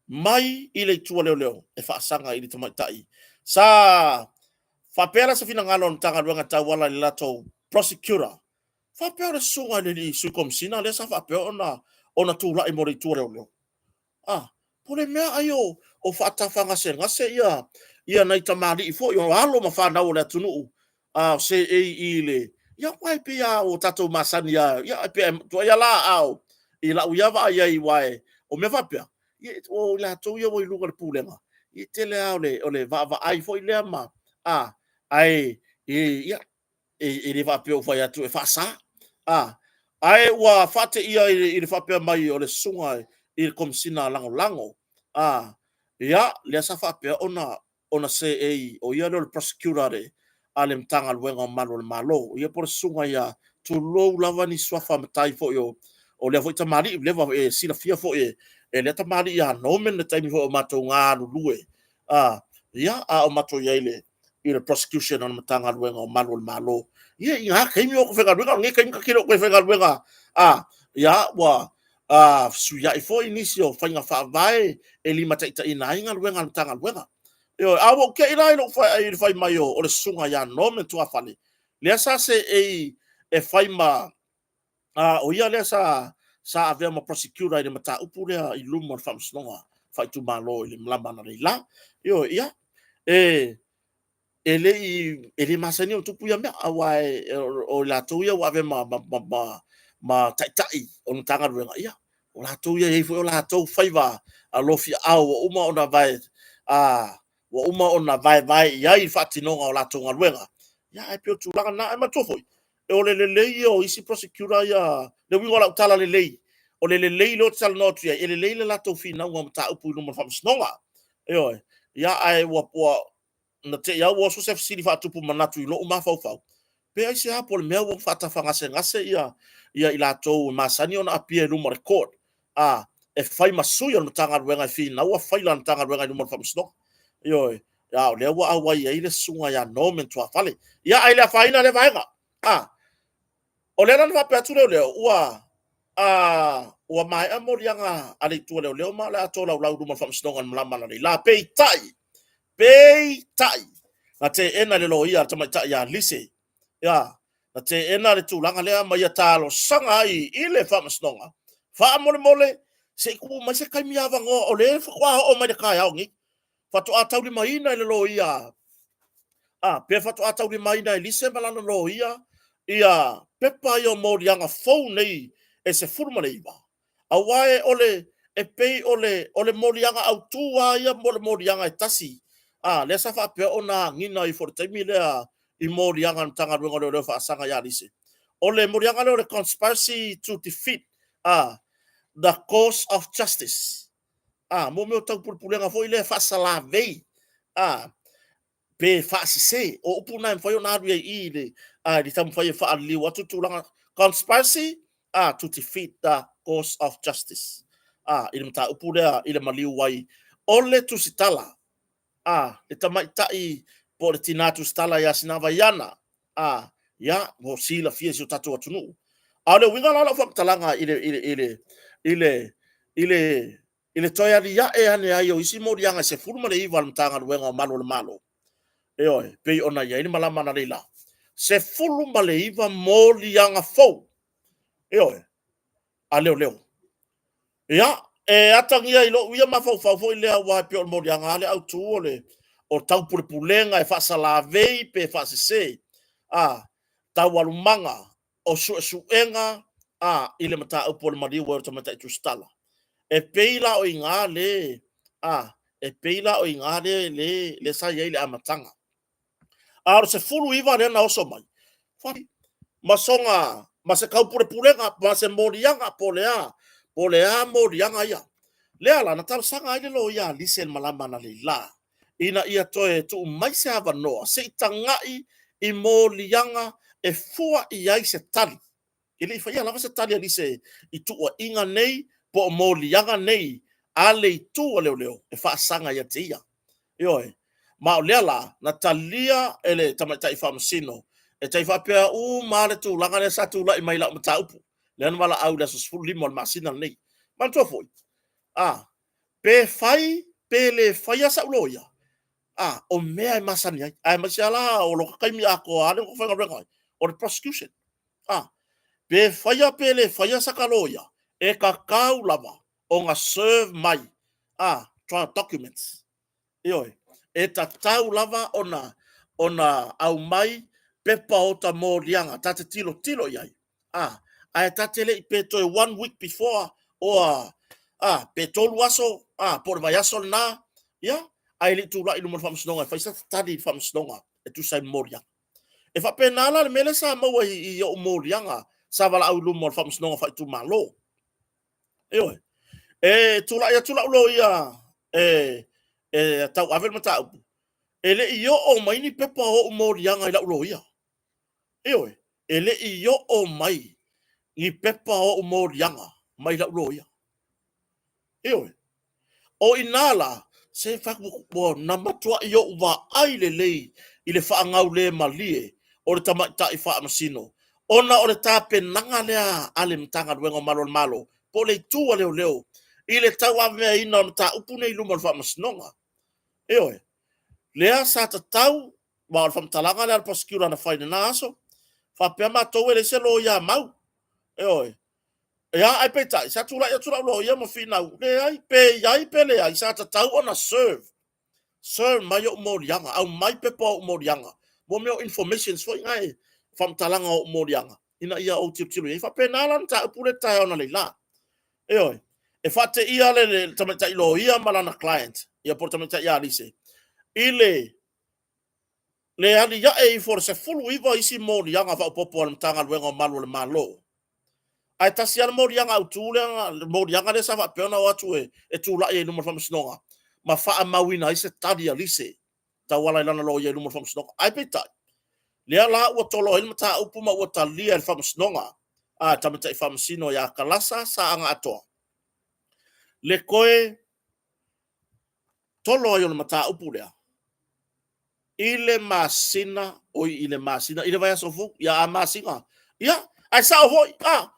[SPEAKER 1] Mai i le itu a leoleo e faasaga i le tamaitai. Sa faapea la se finagalo o le Matagaluega e tauala i le latou prosecutor, faapea o le susuga i le Sui Komesina lea sa faapea ona tulai mo le itu a leoleo. Po o le mea ai o faatafagasegase ia nai tamalii foi o alo ma fanau o le atunuu, o seei i le... Ia, aua e pei lava ua tatou masani lava, ia, e pei e tuuaia la, a o i lau ia vaai i ai, aua o mea faapea, o i latou ia ua i luga o le pulega, e tele lava o le vaavaai foi lea ma... ae, ia, e le faapea ua fai atu e faasa, ae ua faateia i le faapea mai o le susuga i le Komesina Lagolago, ia, lea sa faapea ona seei, o ia lea o le prosecutor a le Matagaluega o Malu o le Malo, ia po o le susuga ia, tulou lava ni suafa matai foi o lea foi tamalii, leva e silafia foi e lea tamalii ia Norman le taimi foi o matou galulue. Ia, a o matou i ai i le prosecution o le Matagaluega o Malu o le Malo, ia i na taimi o faigaluega, o lenei taimi ta te le o toe faigaluega, ia, ua fesuiai foi nisi o faiga faavae e limataitaiina ai galuega a le Matagaluega. Ioe, ae ua ou te i la i le fai mai o le susuga ia Norman Tuafale, lea sa seei e fai ma, o ia lea sa avea ma prosecutor i le mataupu lea i luma o le Faamasinoga Faaitumalo i le malama analeila. Ioe, ia, e le masani ona tupu ia mea, aua o i latou ia ua avea ma taitai o le Matagaluega, ia, o latou ia e i ai foi o latou faiva alofiaao ua uma ona vaevae i ai le faatinoga o latou galuega. Ia ae pei o le tulaga lena. Ae manatua foi, o le lelei ia o isi prosecutor ia, le uiga o lau tala lelei, o le lelei lea ou te talanoa atu i ai, e lelei le latou finauga o mataupu i luma o le faamasinoga. Ioe. Ia, ae na te i lava ua oso se fesili faatupu manatu i lou mafaufau, pe aisea po o le mea ua faatafagasegase i latou e masani ona appear i luma o le court e fai ma sui o le Matagaluega e finaua faila a le Matagaluega i luma o le faamasinoga. Ioe, a o lea ua auai ai le susuga ia Norman Tuafale. Ia, ae le afaina lea vaega. O lea la na faapea atu leoleo, ua maea moliaga a le itu a leoleo ma o le a tolaulau i luma o le faamasinoga i le malama analeila. Peitai, peitai, na teena e le loia a le tamaitai ia Lise, na teena le tulaga lea ma ia talosaga ai i le faamasinoga, faamolemole se i tuu mai se taimi avanoa, o lea faatoa oo mai i le taeao nei, faatoa taulimaina e le loia, pe faatoa taulimaina e Lise ma lana loia ia pepa ia o moliaga fou nei e 19, aua e pei o le moliaga autu lava ia mo le moliaga e tasi, lea sa faapea ona agiga ifo i le taimi lea i moliaga a le Matagaluega o Leoleo e faasaga ia Lise. O le moliaga lea o le conspiracy to defeat the cause of justice. Mo mea o taupulepulega foi lea faasalavei, pe faasese. O upu na e mafai ona alu ai i i i le taumafai e faaliliu atu le tulaga conspiracy to defeat the cause of justice i le mataupu lea i le maliu ai o le tusitala a le tamaitai po o le tina tusitala ia Sinavaiana, ia, ua silafia e si o tatou atunuu. A o le uiga la o lau faamatalaga i le toe aliae ane ai o isi moliaga e 19 a le Matagaluega o Malu o le Malo, ioe, pei ona i ai le malama analeila, 19 moliaga fou, ioe, a leoleo. Ia, e atagia i lou ia mafaufau foi lea, aua e pei o le moliaga lava lea autu o le taupulepulega e faasalavei pe faasese taualumaga o suesuega i le mataupu o le maliu ai o le tamaitai tusitala. E pei la o i ina le, e pei la o i ina le sa i ai i le amataga. A o le 19 lea na oso mai, ma soga ma se taupulepulega ma se moliaga po o le a moliaga ia. Lea la na talosaga ai le loia a Lise i le malama analeila ina ia toe tuu mai se avanoa se i tagai i moliaga e fua i ai se tali. E le i faia lava se tali a Lise i tuuaiga nei po o moliaga nei a le itu a leoleo e faasaga ia te ia. Ioe. Ma o lea la na talia e le tamaitai faamasino e tai faapea uma lava le tulaga lea sa tulai mai i lau mataupu lea na valaau i le aso 15 o le masina lenei. Manatua foi, pe fai pe le faia sau loia, o mea e masani ai, aemaise lava la o lota taimi atoa lava lea na ou faigaluega ai, o le prosecution. Pe faia pe le faia sata loia, e tatau lava ona serve mai trial documents. Ioe, e tatau lava ona aumai pepa o ta moliaga ta te tilotilo i ai, ae ta te le i pe toe one week before or pe 3 aso po o le vaiaso lena, ia, ae le i tulai i luma o le faamasinoga e fai se tali i le faamasinoga e tusa ai ma moliaga. E faapena la le mea lea sa maua i ou moliaga sa valaau i luma o le faamasinoga faaitumalo. Ioe. E tulai atu lau loia e tauave le mataupu, e le i oo mai ni pepa o ou moliaga i lau loia. Ioe, e le i oo mai ni pepa o ou moliaga mai lau loia. Ioe. O i ina la, Se fai atu ua na matuai ou vaai lelei i le faagaulemalie o le tamaitai faamasino ona o le tapenaga lea a le Matagaluega o Malu o le Malo po o le itu a leoleo i le tauaveina o mataupu nei i luma o le faamasinoga. Ioe, lea sa tatau, aua o le faamatalaga lea a le prosecutor na fai i lena aso, faapea matou e leai se loia mau. Ioe. Ia, ae peitai, sa tulai atu lau loia ma finau, leai, pe i ai pe leai, sa tatau ona serve, serve mai ou moliaga, aumai pepa o ou moliaga, mo mea o informations foi na e faamatalaga o ou moliaga, ina ia ou tilotilo i ai. E faapena la le mataupu lea i le taeao analeila. Ioe, e faateia le tamaitai loia ma lana client, ia po o le tamaitai ia Alise, i le le aliae ifo o le 19 isi moliaga faaopoopo a le Matagaluega o Malu o le Malo. Ae tasi lava le moliaga autu lea, le moliaga lea sa faapea ona o atu e tulai ai i luma o le faamasinoga ma faamauina ai se tali a Lise tauala i lana loia i luma o le faamasinoga. Ae peitai, lea la ua tolo ai le mataupu ma ua talia e le faamasinoga a le tamaitai faamasino ia Kalasa Saaga Atoa le toe tolo ai o le mataupu lea i le masina, oi i le masina, i le vaiaso fou, ia a masina, ia, ae sao foi, a,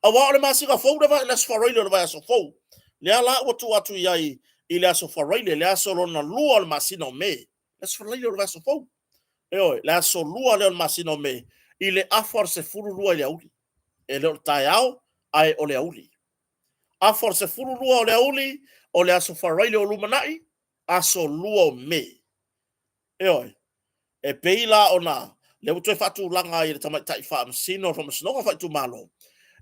[SPEAKER 1] aua o le masina fou le Aso Faraile o le vaiaso fou, lea la ua tuu atu i ai i le Aso Faraile, le aso lona lua o le masina o Me, le Aso Faraile o le vaiaso fou, ioe, le aso lua lea o le masina o Me, i le afa o le 12 i le aoauli. E le o le taeao, ae o le aoauli. Afa o le 12 o le aoauli, o le Aso Faraile o lumanai, aso 2 o Me. Ioe. E pei la ona lea ua toe faatulaga ai e le tamaitai faamasino o le Faamasinoga Faaitumalo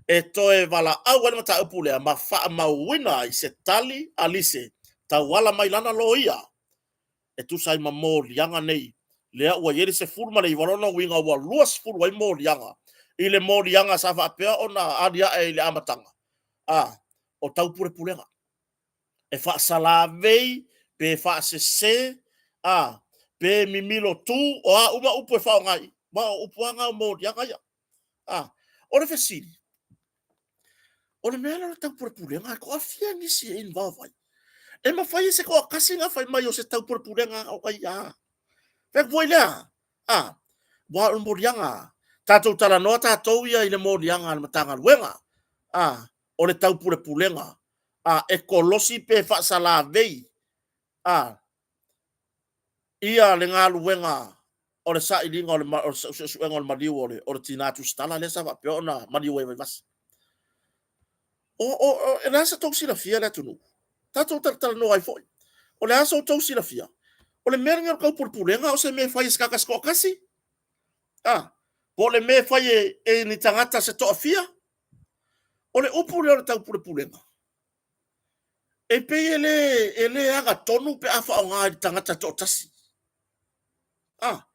[SPEAKER 1] e toe valaau ai le mataupu lea ma faamauina ai se tali a Lise tauala mai lana loia e tusa ai ma moliaga nei lea ua i ai le 19, o lona uiga ua 20 ai moliaga i le moliaga sa faapea ona aliae i le amataga, a o taupulepulega. E faasalavei pe faasese a pe mimilo tu, o a uma upu e faaaoga i i, aua o upu lava na o moliaga ia. A, o le fesili, o le mea lea o le taupulepulega, e toafia nisi e involve ai? E mafai e se toatasi ona fai mai o se taupulepulega o ia a? Fai atu foi lea, a, aua o le moliaga, tatou talanoa tatou ia i le moliaga a le Matagaluega, a, o le taupulepulega, a, e kolosi pe faasalavei, a, ia le galuega o le sailiga o le suesuega o le maliu o le tina tusitala lea sa faapea ona maliu ai i Vaivase. O le a sa outou silafia le atunuu? Tatou talatalanoa ai foi. O le a sa outou silafia? O le mea lenei o le taupulepulega o se mea e fai e se tagata se toatasi? A, po o le mea e fai e ni tagata se toafia? O le upu lea o le taupulepulega, e pei e le agatonu pe a faaaoga i le tagata e toatasi. A,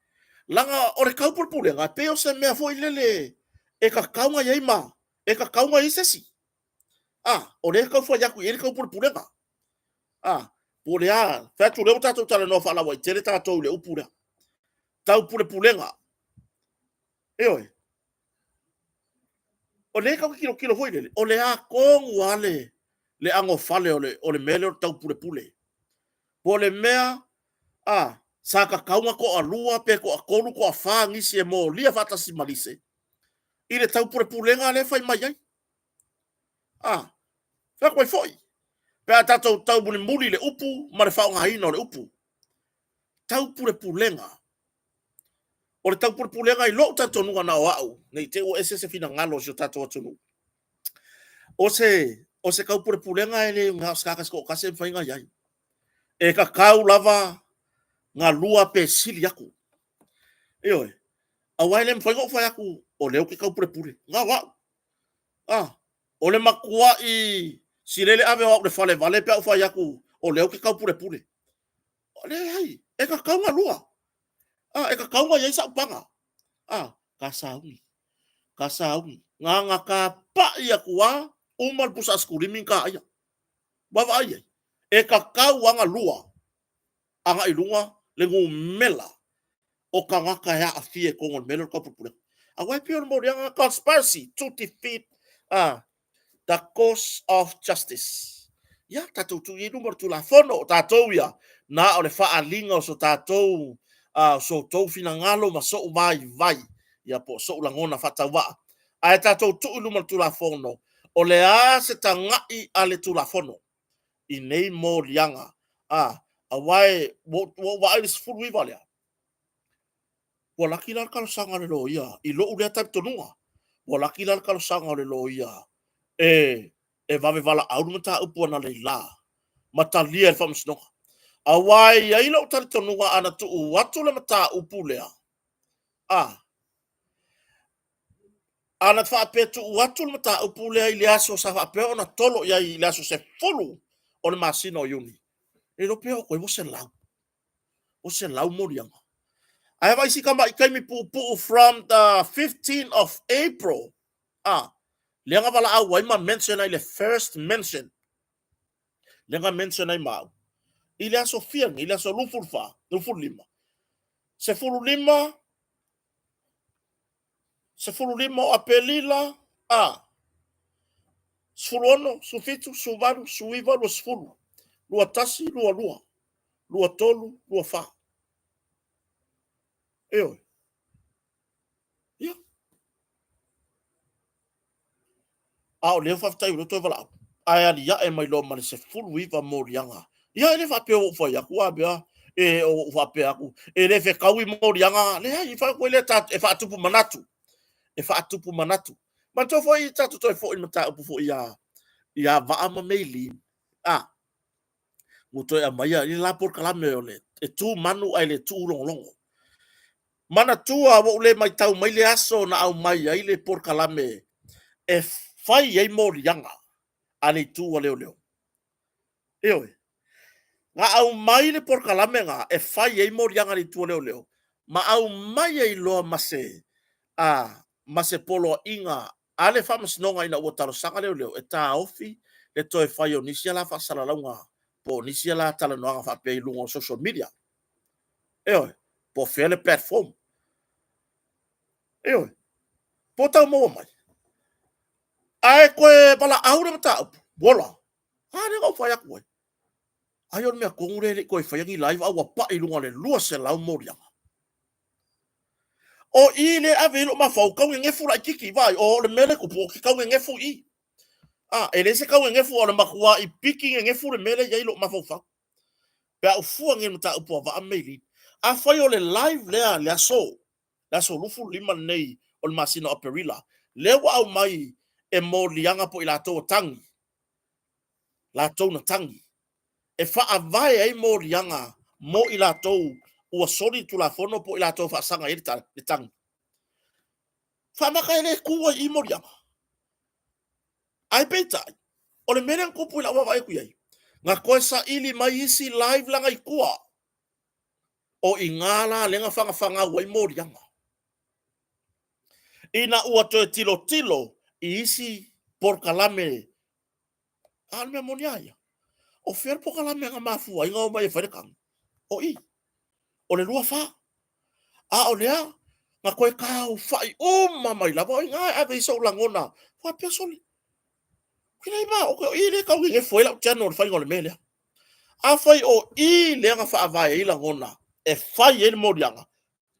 [SPEAKER 1] leaga o le taupulepulega, e pei o se mea foi lele e tatau ona i ai ma, e tatau ona i ai se isi. A, o lea e tau fai atu i ai le taupulepulega. A, po o le a, fai atu o lea ua tatou talanoa faalauaitele tatou i le upu lea. Taupulepulega. Ioe. O lea tatou te tilotilo foi lele, o le a tonu lava le anofale o le mea lea o le taupulepule. Po o le mea, a, sa tatau ona toalua pe toatolu, toafa nisi e molia faatasi ma Lise i le taupulepulega lea e fai mai ai. A, fai atu ai foi, pe a tatou taumulimuli i le upu ma le faaaogaina o le upu. Taupulepulega. O le taupulepulega i lou talitonuga na o au, ne i te i ua ese se finagalo o si o tatou atunuu, o se taupulepulega e le na o se tagata se toatasi e mafai ona i ai. E tatau lava ona lua pe sili atu. Ioe. Aua e le mafai ona ou fai atu o lea ou te taupulepule, na o au. A, o le matuai silele ave o au i le falevale pe a ou fai atu o lea ou te taupulepule. Leai, e tatau ona lua. A, e tatau ona i ai sau paga. A, ta sauni, ta sauni. Na ona tapai atu lava, uma le pusa asekulimi na ta aia. Vaavaai i ai, e tatau lava ona lua agai i luga le numera o tagata e aafia i totonu o le mea lea o le taupulepulega. Aua e pei o le moliaga conspiracy to defeat the cause of justice. Ia, tatou tuu i luma o le Tulafono, o tatou ia, na o le faaaliga o so tatou, so outou finagalo ma sou vaivai, ia po o sou lagona faatauvaa. Ae tatou tuu i luma o le Tulafono, o le a se tagai a le Tulafono i nei moliaga, aua ua ou vaai i le 19 lea, ua laki la le talosaga a le loia i lou lea talitonuga, ua laki la le talosaga a le loia e vave valaau le mataupu analeila ma talia e le Faamasinoga. Aua e i ai lou talitonuga ana tuu atu le mataupu lea, ana faapea e tuu atu le mataupu lea i le aso sa faapea ona tolo i ai i le aso 10 o le masina o Iuni, e le iloa pe oo atu ai ua 100. Ua 100 moliaga. Ae vaai si tamai taimi puupuu from the 15 of April, lea na valaau ai ma mention ai le first mention, lea na mention ai ma au, i le aso fia nei, i le aso 24, 25, 15, 15 o Aperila, 16, 17, 18, 19, 20, 21, 22, 23, 24. Ioe. Ia. A o lea faafetai o lea toe valaau. Ae aliae mai loa ma le 19 moliaga. Ia e le faapea ua ou fai atu a mea e ou faapea atu e le fetaui moliaga. Leai, e fai atu lea e faatupu manatu. E faatupu manatu. Manatua foi tatou toe foi i le mataupu foi ia Vaa ma Meilin. Ua toe aumaia i le la polokalame o le e tu manu ae le tu logologo. Manatua ua ou le matau mai le aso na aumai ai le polokalame e fai ai moliaga a le itu a leoleo. Ioe. Na aumai le polokalame na e fai ai moliaga a le itu a leoleo ma aumai ai loa ma se ma se poloaiga a le Faamasinoga ina ua talosaga leoleo e taofi le toe fai o nisi ala faasalalauga po o nisi ala talanoaga faapea i luga o social media. Ioe, po o fea le platform. Ioe, po o tau maua mai. Ae toe valaau le mataupu, ola, a lea na ou fai atu ai. Ai o le mea tonu lea e le i toe faia ni live, a ua pai i luga o le 200 moliaga. O i lea e ave ai lou mafaufau, tau nenefu laititi, vaai, o le mea lea e tupu, ou te tau nenefu i i. E leai se tau nenefu, o le matuai piki nenefu le mea lea e i ai lou mafaufau. Pe a ou fua nei i le mataupu a Vaa ma Meilin. Afai o le live lea le aso, le aso 25 lenei o le masina o Aperila, lea ua aumai e moliaga po o i latou o tagi, latou na tagi, e faavae ai moliaga mo i latou ua soli le Tulafono po o i latou e faasaga i ai le tagi. Faamata e le tu ai i i moliaga. Ae peitai, o le mea lea na tupu i lau vaavaai atu i ai, na toe saili mai isi live la na i tua. O i ina la lea na fanafangau ai moliaga. Ina ua toe tilotilo i isi polokalame. A o le mea moni lava ia, o fea le polokalame na mafua ai ona omai e fai le tagi? O i, o le 24. A o lea, na toe taaofai uma mai lava, o i ina e ave i ai sou lagona, faapea sole, Pei ma o i lea e tau nenefu ai lau channel i le faiga o le mea lea. Afai o i lea na faavae ai lagona e fai ai le moliaga,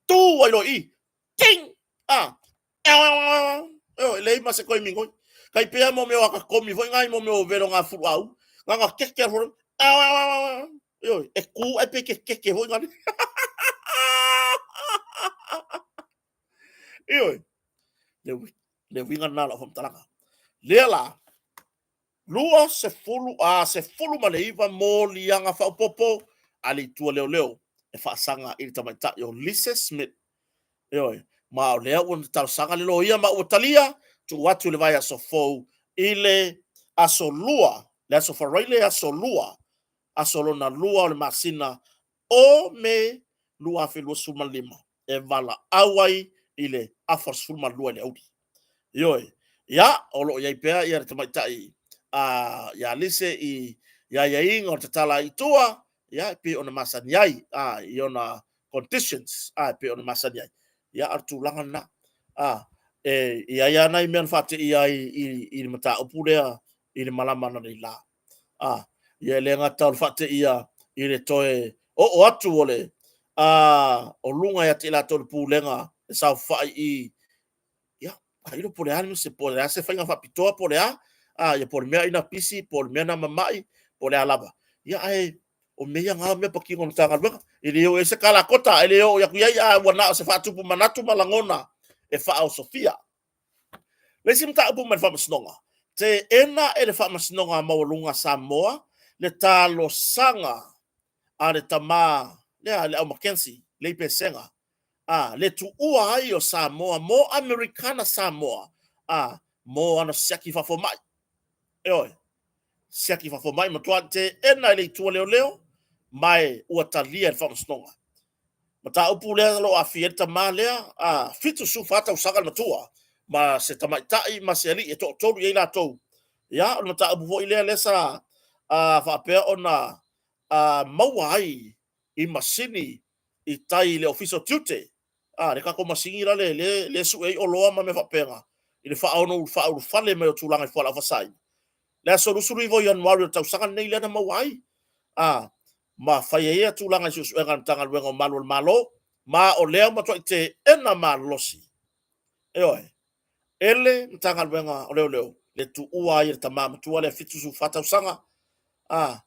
[SPEAKER 1] tu ai loa i i, ting! Ah, e leai ma se toe migoi. Tai pei lava mo mea o ata komi foi na i mo mea o velo na fulu au. Na na keke alu foi. E tu ae pei ke keke foi na. Ioe. Le uiga lena o lau faamatalaga. Lea la, 20, a, 19 moliaga faaopoopo a le Itu a Leoleo e faasaga i le tamaitai o Lise Smith. Ioe, ma o lea ua talosaga le loia ma ua talia, tuu atu i le vaiaso fou i le aso 2, le aso Faraile, aso 2, aso lona 2 o le masina o Me 2025 e valaau ai i le afa 12 i le aoauli. Ioe, ia, o lo o i ai pea ia le tamaitai a ia Lise i aiaiga o le tatala i tua, ia, e pei ona masani ai, a, i ona conditions, a, e pei ona masani ai. Ia, a o le tulaga lena. A, e i ai lava nai mea na faateia ai i le mataupu lea i le malama analeila. A, Ia e le gata o le faateia i le toe oo atu o le a o luga ia te i latou le pulega e saofai i ia tailo po o le a se po o le a se faiga faapitoa po o le a, a ia po o le mea ina pisi po o le mea na mama'i po o le a lava. Ia ae o mea ia na o mea patino a le Matagaluega. E le oo i ai se kalakota, e le oo atu i ai, ae ua na o se faatupu manatu ma lagona e faaosofia. Le isi mataupu mai le Faamasinoga, teena e le Faamasinoga Maualuga a Samoa le talosaga a le tama lea le au Mackenzie Lei Pesega, a le tuua ai o Samoa mo Amerikana Samoa, a mo ana siaki faafomai. Ioe, siaki faafomai, matua teena e le Itu a Leoleo, ma e ua talia e le Faamasinoga. Mataupu lea o lo o aafia ai le tama lea, a 74 tausaga le matua, ma se tamaitai ma se alii e toatolu i ai latou. Ia, o le mataupu foi lea lea sa faapea ona maua ai i masini i tai i le Ofisa o Tiute, a, le tatou masini la le e sue ai oloa ma mea faapena, i le faaulufale mai o tulaga i fualaau faasaina. Le aso 29 o Ianuari o le tausaga lenei lea na maua ai, a, ma fai ai ia tulaga i suesuega a le Matagaluega o Malu o le Malo, ma o lea ua matuai teena malosi, ioe, e le Matagaluega o Leoleo le tuua ai e le tama matua lea 74 tausaga, a,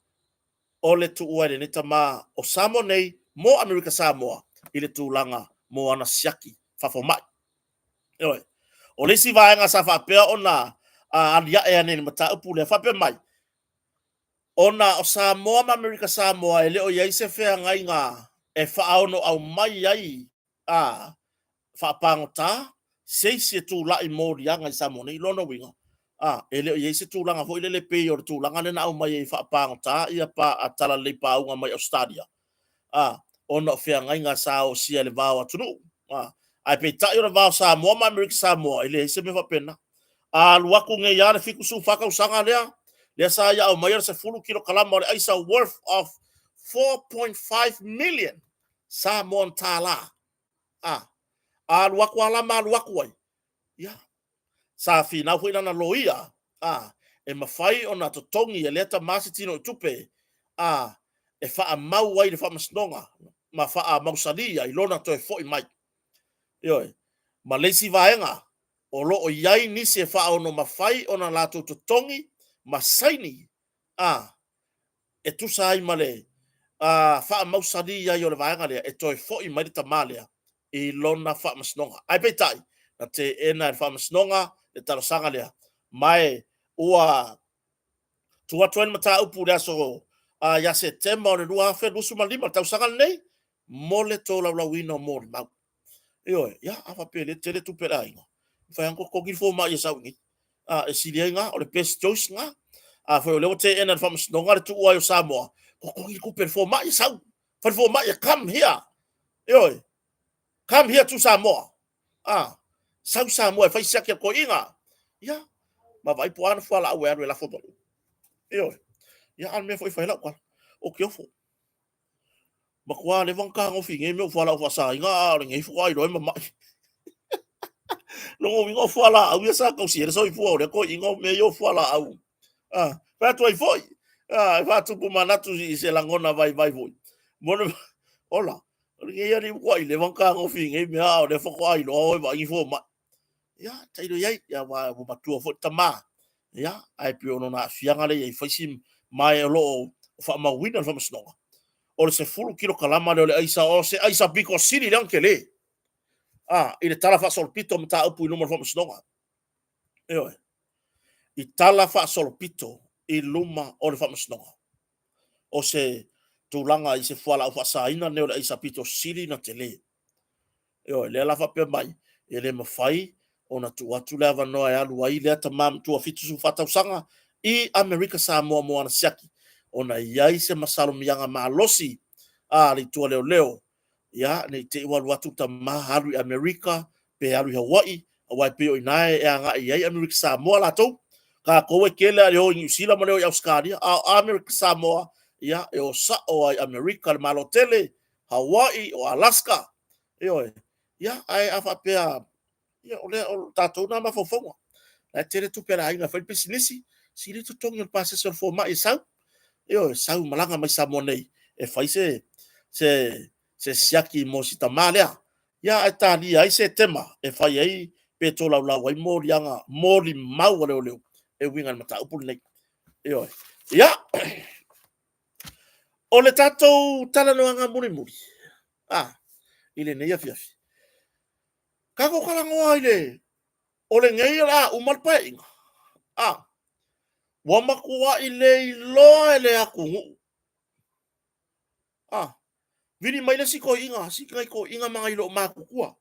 [SPEAKER 1] o le tuua e lenei tama o Samoa nei mo Amerika Samoa i le tulaga mo ana siaki faafomai. Ioe. O le isi vaega sa faapea ona aliae ane i le mataupu lea, faapea mai, ona o Samoa ma Amerika Samoa e le o i ai se feagaiga e faaono aumai ai a faapagota se isi e tulai moliaga i Samoa nei. Lona uiga, a, e le o i ai se tulaga foi lele pei o le tulaga lea na aumai ai faapagota ia pa talalelei pauga mai Ausetalia, a, ona o feagaiga sa osia i le va o atunuu. A, ae peitai o le va o Samoa ma Amerika Samoa, e leai se mea faapena. A alu atu nei lava le 74 tausaga lea, lea sa ia aumaia le 10 kilokalama o le aisa worth of 4.5 million Samoan tala. A, alu atu lava la ma alu atu ai, ia, sa finau foi lana loia, a, e mafai ona totogi e lea tama se tinoitupe, a, e faamau ai i le faamasinoga ma faamausali ai lona toe foi mai. Ioe. Ma le isi vaega, o lo o i ai nisi e faaono mafai ona latou totogi ma saini, a, e tusa ai ma le faamausali ai o le vaega lea e toe foi mai le tama lea i lona faamasinoga. Ae peitai, na teena e le faamasinoga le talosaga lea, ma e ua tuu atu ai le mataupu i le aso ia Setema o le 2025, le tausaga lenei, mo le tolaulauina o molimau. Ioe, ia, a faapea o lea e tele tupe a le aiga, mafai lava ona totogi le fomai e sau i inei. A, e sili ai na, o le best choice na. A foi o lea ua teena e le faamasinoga le tuu ai o Samoa, totogi le tupe a le fomai e sau. Fai le fomai e come here. Ioe, come here to Samoa. A, sau Samoa e fai siaki a le toeaina. Ia, ma vaai po o a ana fualaau e alu e lafo mai. Ioe. Ia, a o le mea foi e fai ai lau tala, ou te ofo. Matua leva ona tagofi i nei mea o fualaau faasaina, a o lenei faatoa iloa e mamai. Lona uiga o fualaau ia sa tausi ai le soifua o lea toeaina o mea ia o fualaau. Ah, fai atu ai foi, ah, e faatupu manatu i se lagona vaivai foi. Mo le, ola, o lenei alii ua leva ona tagofi i nei mea, a o lea faatoa iloa o e vaai ni fomai. Ia, tailo i ai, ia, aua ua matua foi le tama. Ia, ae pei o lona aafiaga lea i ai, fai si, ma o lo o faamauina le faamasinoga. O le 10 kilokalama lea o le aisa, o se aisa pito sili lea ona tele. A, i le tala faasolopito o mataupu i luma o le faamasinoga. Ioe. I tala faasolopito i luma o le faamasinoga. O se tulaga i se fualaau faasaina lenei o le aisa pito sili ona tele. Ioe, lea la faapea mai, e le mafai ona tuu atu le avanoa e alu ai lea tama matua 74 tausaga i Amerika Samoa mo ana siaki, ona e i ai se masalomiaga malosi a le Itu a Leoleo, ia, ne i te i ua alu atu le tama alu i Amerika pe alu i Hawaii, aua e pei o i ina e agai i ai Amerika Samoa latou. Tatou e tele lava i le o i Niu Sila ma le o i Ausetalia, a o Amerika Samoa, ia, e o sao lava i Amerika, le Malo tele, Hawaii, o Alaska, ioe. Ia, ae a faapea, ia, o lea, o tatou na mafaufauga. La e tele tupe a le aiga e fai le pisinisi, sili le totogi o le pasese o le fomai e sau. Ioe, sau malaga mai Samoa nei e fai se se se siaki mo si tama lea. Ia ae talia ai Setema e fai ai pe tolaulau ai moliaga molimau a leoleo e uiga i le mataupu lenei. Ioe. Ia, o le tatou talanoaga mulimuli, i lenei afiafi, tatou talanoa i le, o lenei o le a uma le Paeaiga, ua matuai le iloa e le atunuu. Vili mai le isi toeaina, si nai toeaiina ma nai loomatutua,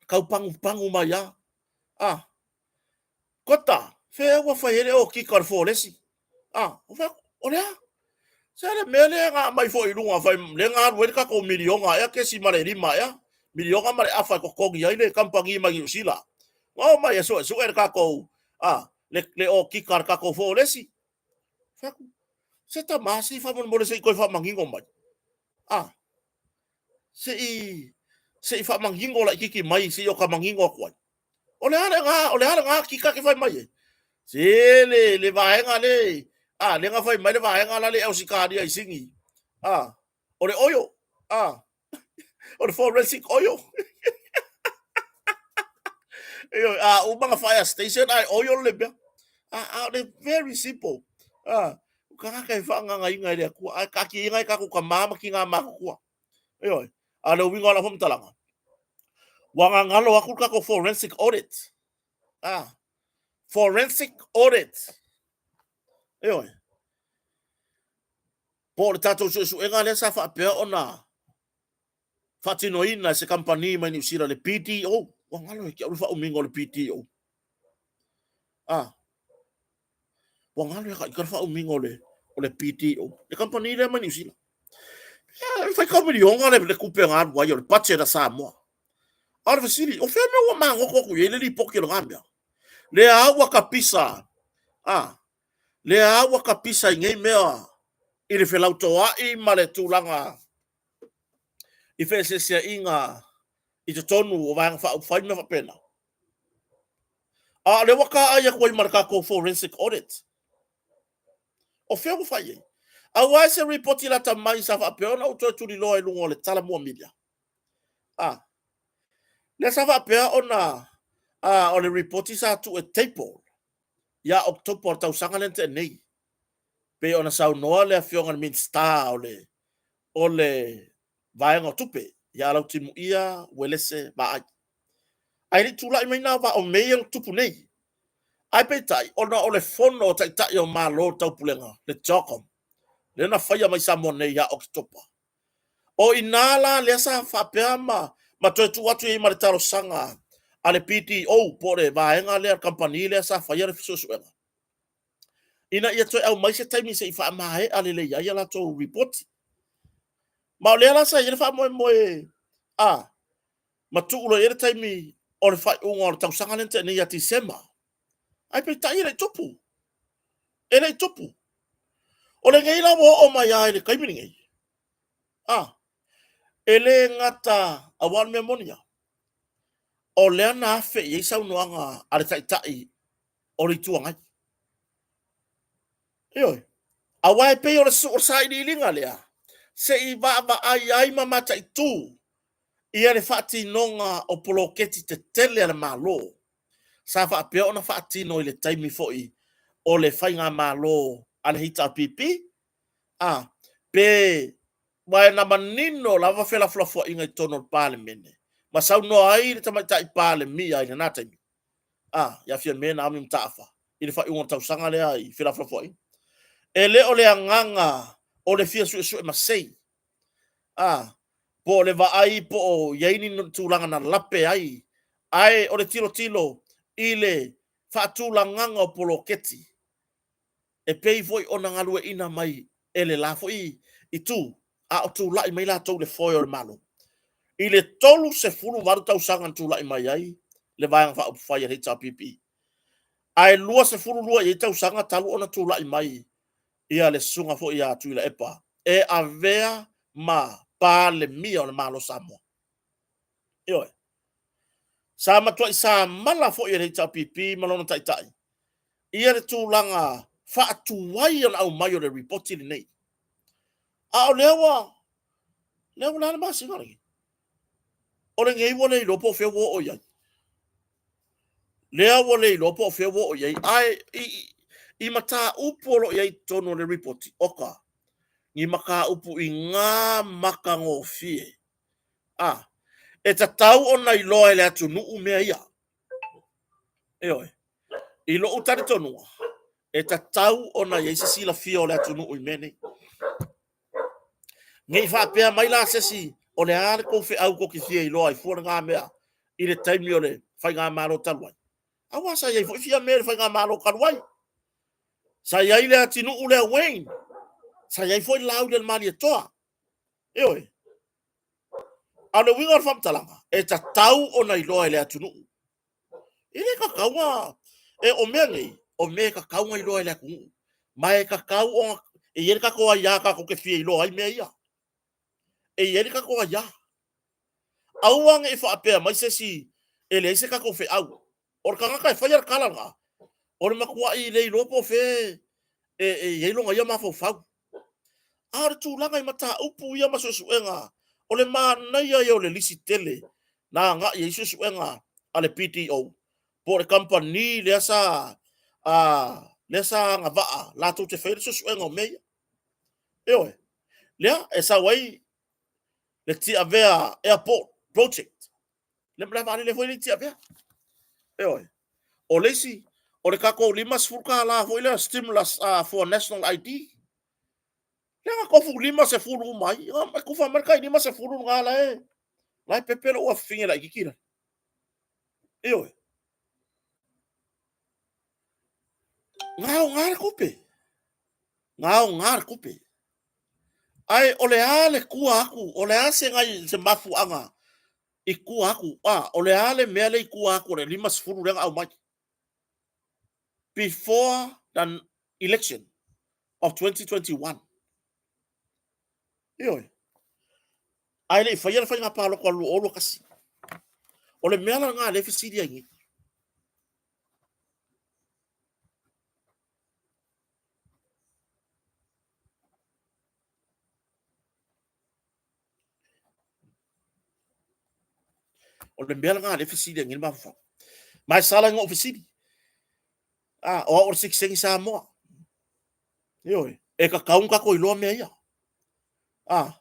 [SPEAKER 1] tau pagupagu mai lava. Kota, fea ua fai ai le okika o le folesi? Ou fai atu, o le a? Se le mea lea na aumai foi i luga, fai, lea na alu ai le tatou miliona ea, kesi ma le lima ea, miliona ma le afa e totogi ai le kamupani mai Niu Sila. Na omai e suesue le tatou, le okika a le tatou folesi. Fai atu, se tama, se i faamolemole se i toe faamanino mai. Se i faamanino laitiiti mai se i o ta manino atu ai. O le a lena, o le a lena kika e te fai mai ai? Se le vaega le, lea na fai mai le vaega la le i Ausetalia i Sini. O le oil, o le forensic oil. Ioe, a uma na fire station ae oil le mea. A o le very simple. O tagata e faagagaina e le Atua, ae taatia e tatou tama ma tina matutua. Ioe, a o le uiga o lau faamatalaga, ua gagalo atu le tatou forensic audit. Forensic audit. Ioe. Po o le tatou suesuega lea sa faapea ona faatinoina e se kamupani mai Niu Sila, le BDO. Ua galo ia te au le faaumiga o le BDO. Ua galo ia te au le faaumiga o le BDO. Le kamupani lea mai Niu Sila. E faitau miliona le tupe na alu ai o le budget a Samoa. A o le fesili, o fea mea ua magoto atu i ai le lipoti o lena mea? Lea lava ua tapisa, lea lava ua tapisa i nei mea i le felautoa'i ma le tulaga i feeseeseaiga i totonu o Vaega Faaupufai ma mea faapena. A o lea ua taai atu ai ma le tatou forensic audit. O fea ua fai ai? Aua e se ripoti lata mai sa faapea ona ou toe tuliloa i luga o le Talamua Media. Lea sa faapea ona o le ripoti sa tuu e table ia October o le tausaga lea na tea nei. Pei ona saunoa le afioga i le Minisita o le Vaega o Tupe ia Lautimuia Uelese Vaai. Ae le i tulai mai na vaa o Mei e tupu nei. Ae peitai, ona o le fono o Taitai o Malo o le Taupulega, le CHOGM, lea na faia mai Samoa nei ia Oketopa. O i ina la lea sa faapea ma toe tuu atu i ai ma le talosaga a le BDO po o le vaega lea, le kamupani lea sa faia le suesuega, ina ia toe aumai se taimi se i faamaea lelei ai a latou ripoti. Ma o lea la sa i ai le faamoemoe ma tuu loa i ai le taimi o le faaiuga o le tausaga lea na tea nei ia Tesema. Ae peitai e le i tupu. E le i tupu. O lenei la ua oo mai lava i le taimi lenei, e le gata, aua o le mea moni lava, o lea na afe i ai saunoaga a le Taitai o le Itu Agai. Ioe. Aua e pei o le sailiiliga lea, se i vaavaai ai ma mataitu ia le faatinoga o poloketi tetele a le Malo sa faapea ona faatino i le taimi foi o le faigamalo a le HRPP, pe aua na manino lava felafolafoaiga i totonu o le Palemene, ma saunoa ai le Tamaitai Palemia i lena taimi, ia Fiame Naomi Mataafa, i le faaiuga o le tausaga lea i felafolafoaiga. E le o le agaga o le fia suesue masei, po o le vaai po o i ai ni tulaga na lape ai, ae o le tilotilo i le faatulagaga o poloketi e pei foi ona galueaiina mai e le la foi itu, a o tulai mai latou i le foe o le Malo. I le 38 tausaga na tulai mai ai le Vaega Faaupufai a le HRPP, ae 22 i ai tausaga talu ona tulai mai ia le susuga foi ia Tuilaepa e avea ma Palemia o le Malo o Samoa. Ioe. Sa matuai samala foi e le HRPP ma lona taitai ia le tulaga faatuai ona aumai o le ripoti lenei. A o lea ua, lea ua le a le masina lenei. O lenei ua le iloa po o fea ua oo i ai. Lea ua le iloa po o fea ua oo i ai. Ae i, i mataupu o lo o i ai i totonu o le ripoti, oka, ni mataupu i ngā matagofie. A, e tatau ona iloa e le atunuu mea ia. Ioe. I lou talitonuga, e tatau ona i ai se silafia o le atunuu i mea nei. Ne i faapea mai la se isi, o le a le tou feau tou te fia iloa ai fua lena mea i le taimi o le Faigamalo talu ai? Aua sa i ai foi fia mea i le Faigamalo talu ai. Sa i ai le atinuu lea Wayne, sa i ai foi le Laaulialemalietoa. Ioe. A o le uiga o le faamatalaga, e tatau ona iloa e le atunuu. E le tatau ona... E, o mea nei, o mea e tatau ona iloa e le atunuu. Ma e tatau ona... E i ai le tatou aia tatou te fia iloa ai mea ia. E i ai le tatou aia. Aua ne i faapea mai se isi e leai se tatou feau. O le tagata e faia le tala lena, o le matuai le iloa po o fea e i ai lona ia mafaufau. A o le tulaga i mataupu ia ma suesuega, o le manaia ia o le lisi tele na agai i ai suesuega a le BDO po o le kamupani lea sa lea sa agavaa latou te faia le suesuega o mea ia. Ioe. Lea e sau ai le Tiavea Airport Project, le malae vaalele foi lea i Tiavea. Ioe. O le isi, o le tatou $50 foi lea stimulus for national ID, lea na tofu 50 uma ai, e tufa mai le tai 50 lena la e, la e pepe lou afafine laitiiti la. Ioe. Na aoga le tupe. Na aoga le tupe. Ae o le a le tua atu, o le a se, se mafuaaga i tua atu, a, o le a le mea lea i tua atu o le 50 lea na aumai before the election of 2021. Ioe. Ae le i faia le faiga palota o le 2021. O le mea la lena lea e fesili ai nei. O le mea lena lea e fesili ai nei le mafaufau. Ma e sala ina ou fesili. A, o au o le sitiseni Samoa. Ioe, e tatau ona tatou iloa mea ia. A,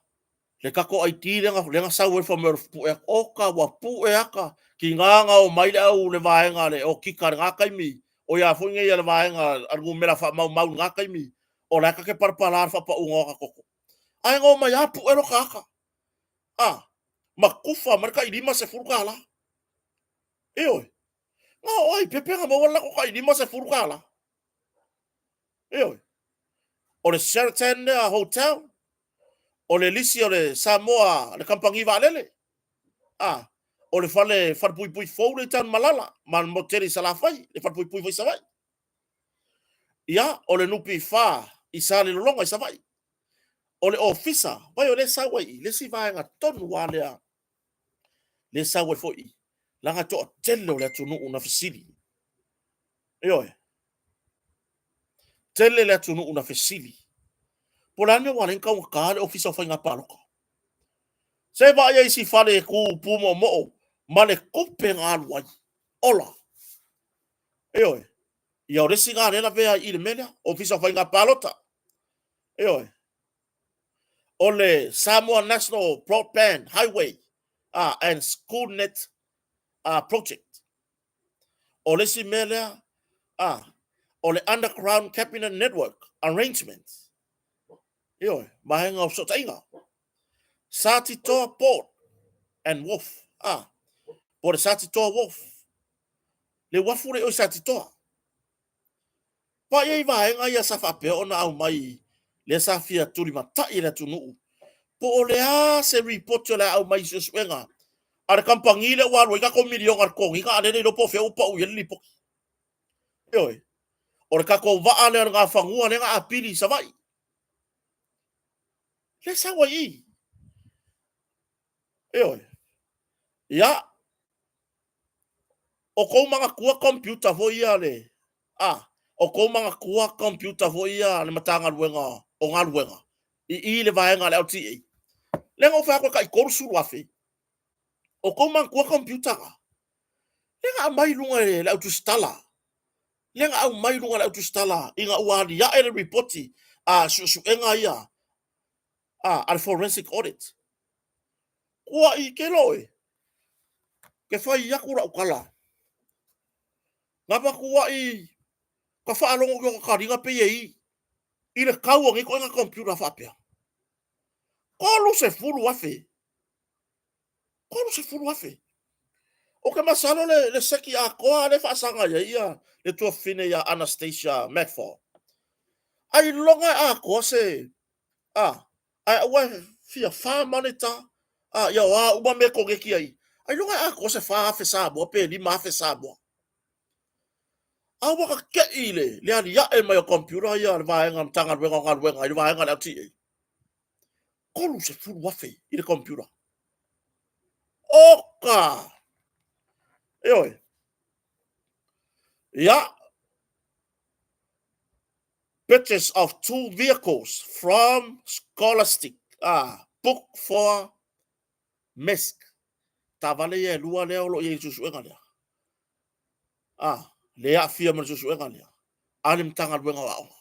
[SPEAKER 1] le tatou ID lea na, lea na sau ai fai mai o le pue ata. Oka, ua pue ata. Tiga na omai le au le vaega le okika i lena taimi, o ia foi nei a le vaega a le numera faamaumau i lena taimi, o la e ta te palapala le faapauga o ata toto. Ae na omai lava pue lota ata. A, ma tufa mai le tai $50. Ioe. Na oo lava i Pepe na maua le latou tai $50. Ioe. O le Sheraton lea hotel, o le lisi o le Samoa, le kamupani vaalele. A, o le fale falepuipui fou lea i Tanumalala ma le motele i Salafai, le falepuipui foi i Savaii. Ia, o le NPF i Salelologa i Savaii. O le ofisa, vai o lea e sau ai i le isi vaega tonu lava lea, lea e sau ai foi i, leaga e toatele o le atunuu na fesili. Ioe. Tele le atunuu na fesili. Po o le a le mea ua ala ai ona taugata le Ofisa o Faiga Palota. Se vaai ai isi fale e tu pumoomoo ma le tupe na alu ai. Ola. Ioe. Ia o le isi lena lea e lavea ai i le mea lea, Ofisa o Faiga Palota. Ioe. O le Samoa National Broadband Highway and School Net Project. O le isi mea lea, o le Underground Cabinet Network Arrangement. Ioe, vaega o fesootaiga. Satitoa Port and Wharf. Po o le Satitoa Wharf. Le uafu lea i o i Satitoa. Vaai ai vaega ia sa faapea ona aumai lea sa fia tulimatai e le atunuu po o le a se ripoti o le a aumai i suesuega a le kamupani lea ua alu ai tatou miliona i le totogiina a o lea e le iloa po o fea ua pau i ai le lipoti. Ioe. O le tatou vaa lea o le Nafanua lea na apili i Savaii. Lea e sau ai i i. Ioe. Ia, o tou manatua computer foi ia le, a, o tou manatua computer foi ia a le Matagaluega o Galuega. i i le vaega a le LTA. Lea na ou fai atu e tai 30,000, o tou manatua computer na? Lea na aumai i luga e le au tusitala, lea na aumai i luga e le au tusitala ina ua aliae le lipoti a suesuega ia a le forensic audit. Ua ike loe, ke fai atu lau tala, na matuai ka faalogo ki o ta taliga pei e i i le tau o nei ituaiga computer faapea. 30,000. 30,000. Ou te masalo le seki atoa lea e faasaga i ai ia le tuafafine ia Anastasia McFall. Ailoga e atoa se a ae aua e fia fa monitor a ia o a uma mea e koneti ai. Ailoga e atoa se 4,000 Samoa pe 5,000 Samoa. A ua tetei i le aliae mai o computer ia a le vaega Matagaluega o Galuega i le vaega a le LTA. 30,000 i le computer. Oka! Ioe. Ia, purchase of two vehicles from Scholastic book for MESC. Taavale ia e lua lea o lo o i ai i le suesuega lea. Ah, le aafia ma le suesuega lea a le Matagaluega o Aoga.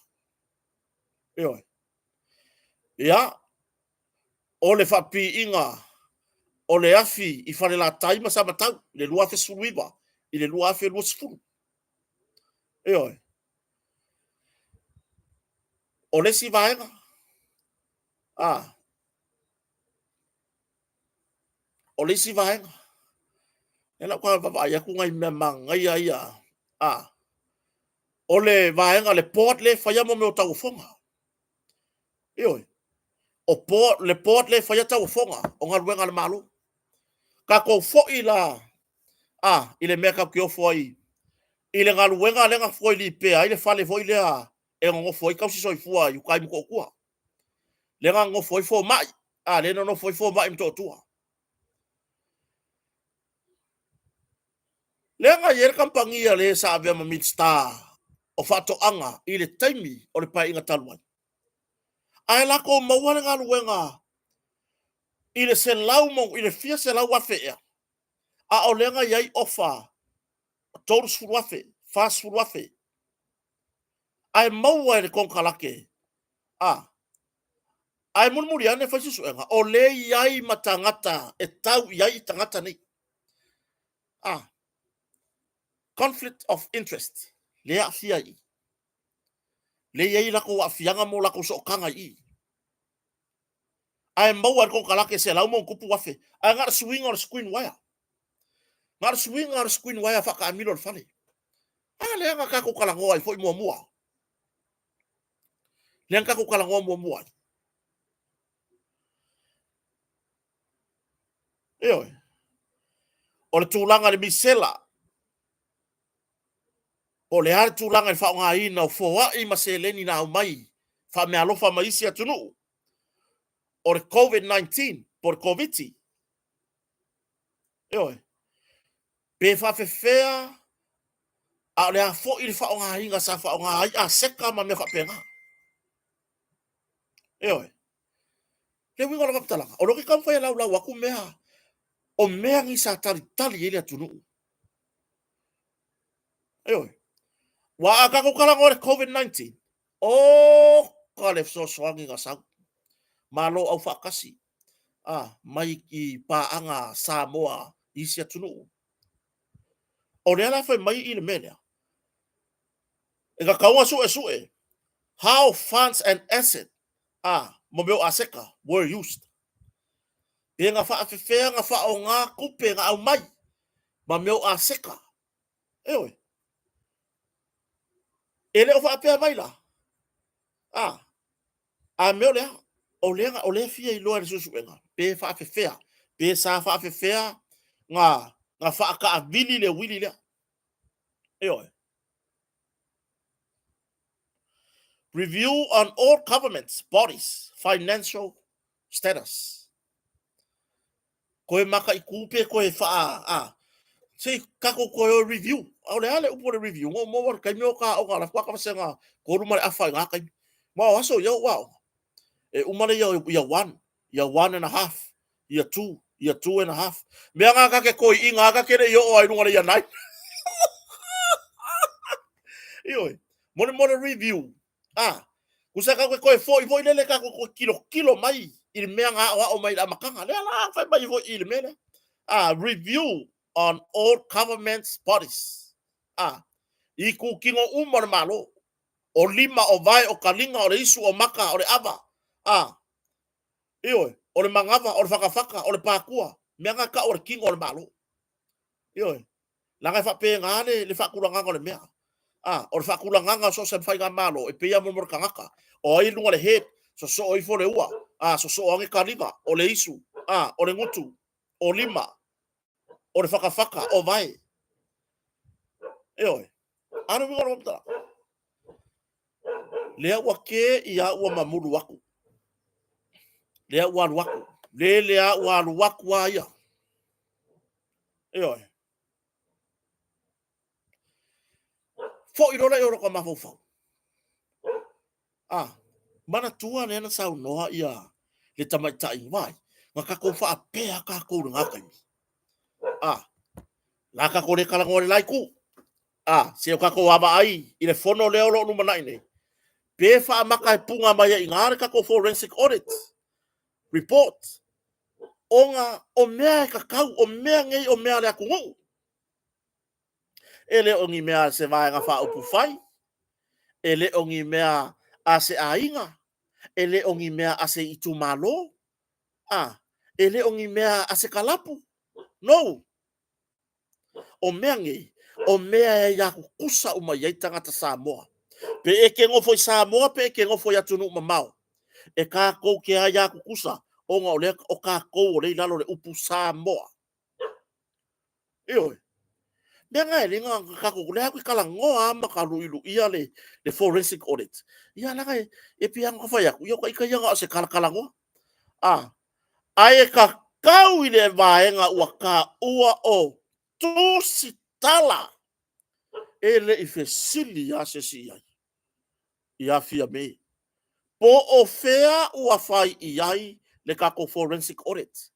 [SPEAKER 1] Ioe. Ia, o le faapiiga o le afi i Falelatai ma Samatau i le 2019 i le 2020. Ioe. O le isi vaega, a, o le isi vaega, e lau ka vaavaai atu nai mea manaia ia, a, o le vaega, le board lea e faia mo mea o tauofoga. Ioe. O board, le board lea e faia tauofoga o galuega a le Malo. Tatou foi la a, i le mea tatou te ofo ai i le galuega lea na foi lipea ai le fale foi lea e nonofo ai tausi soifua i uta i Motootua. Lea na nonofo ai fomai, a, lea na nonofo ai fomai i Motootua. Lea na i ai le kamupani a le sa avea ma Minisita o Faatoaga i le taimi o le Paeaiga talu ai, ae latou maua le galuega i le selau ma, i le fia selau afe ea, a o lea na i ai ofa 30,000, 40,000, ae maua e le konekarate a ae mulimuli ane fai suesuega, o lea e i ai ma tagata e tau i ai tagata nei. A, conflict of interest, lea e aafia i i. Lea e i ai latou aafiaga mo latou sootaga i i. Ae maua e le konekarate selau ma ona tupu afe, ae na o le suiga o le screen wire. Na o le suiga o le screen wire faataamilo o le fale. A lea na tatou talanoa ai foi muamua. Lea na tatou talanoa muamua ai. Ioe. O le tulaga i le misela, po o le a le tulaga i le faaaogaina o foai ma seleni na aumai faameaalofa mai isi atunuu, o le COVID-19 po o le Koviti. Ioe. Pe faafefea a o le a foi le faaaogaina sa faaaoga ai aseta ma mea faapena. Ioe. Le uiga o lau faamatalaga, o lea ou te taumafai e laulau atu mea, o mea nei sa talitali ai le atunuu. Ioe. Ua a tatou talanoa i le COVID-19, oka le fesoasoani na sau. Malo aufaatasi a, mai i paaga Samoa i isi atunuu. O lea la e fai mai i le mea lea, e tatau ona suesue how funds and asset a, mo mea o aseta were used. Pe na faafefea na faaaoga tupe na aumai ma mea o aseta. Ioe. E le o faapea mai la, a, a mea o le a? O lea, o lea e fia iloa e le suesuega, pe faafefea, pe sa faafefea na, na faataavili le uili lea. Ioe. Review on all government bodies financial status. Toe mataitu pe toe faa, a, se i tatou toe o review. A o le a le upu o le review? Na ou maua i le taimi o ta aoga, la faatoa vasega 3 ma le afa i na taimi. Ma o aso ia o ou aoga. E uma le ia, ia one, ia one and a half, ia two, ia two and a half. Mea ngā ka ke koi i ngā ka kere i o ai runga le ia nine. Ioe, mo le mo le review. Ah, kusa ka koe koe foi foi lele ka koe koe kilo kilo mai i le mea ngā o ao mai le amakanga. Lea la whai mai foi i le mea lea. Ah, review on all government's bodies. Ah, i kūkino uma o le Malo. O lima, o vae, o kalinga, o le isu, o maka, o le ava. Ah, ioe, o le manava, o le whakawhaka, o le pākua. Mea ngā ka o le kingo o le Malo. Ioe, Leaga e faapena le, le faatulagaga o le mea. A, o le faatulagaga o so o se faigamalo, e pei lava mo le tagata. O ai i luga o le head, sosoo ifo le ua, a, sosoo ane kaliga, o le isu, a, o le gutu, o lima, o le whakawhaka, o vae. Ioe. A le uiga o le faamatalaga. Lea ua ke ia ua mamulu aku. Lea ua alu aku. Le lea ua alu aku a ia. Ioe. Foi loa lea i o ka mafaufau. Ah, manatua lea na saunoa ia le tamaitai vai, na tatou faapea tatou i lena taimi. Ah, la tatou le talanoa i le la itu. Ah, se o tatou vaavaai i le fono lea o lo o lumanai nei, pe faamata e puna mai ai i ina le tatou forensic audit report, ona o mea e tatau, o mea nei o mea a le atunuu. E le o ni mea a se Vaega Faaupufai, e le o ni mea a se aiga, e le o ni mea a se itumalo, a, e le o ni mea a se kalapu. No! O mea nei, o mea e aia tutusa uma i ai tagata Samoa. Pe e te nofo i Samoa, pe e te nofo i atunuu mamao, e tatou te aia tutusa, ona o lea o tatou o lea i lalo o le upu Samoa. Ioe. Mea na e le na tatou, lea ou te talanoa lava ma ka luiluia le, le forensic audit. Ia leaga e, e pei lava ona fai atu, ia o ita ia na o se talatalanoa. A, ae e tatau i le vaega ua taua o tusitala e le i fesili lava se isi i ai ia Fiame po o fea ua fai i ai le tatou forensic audit.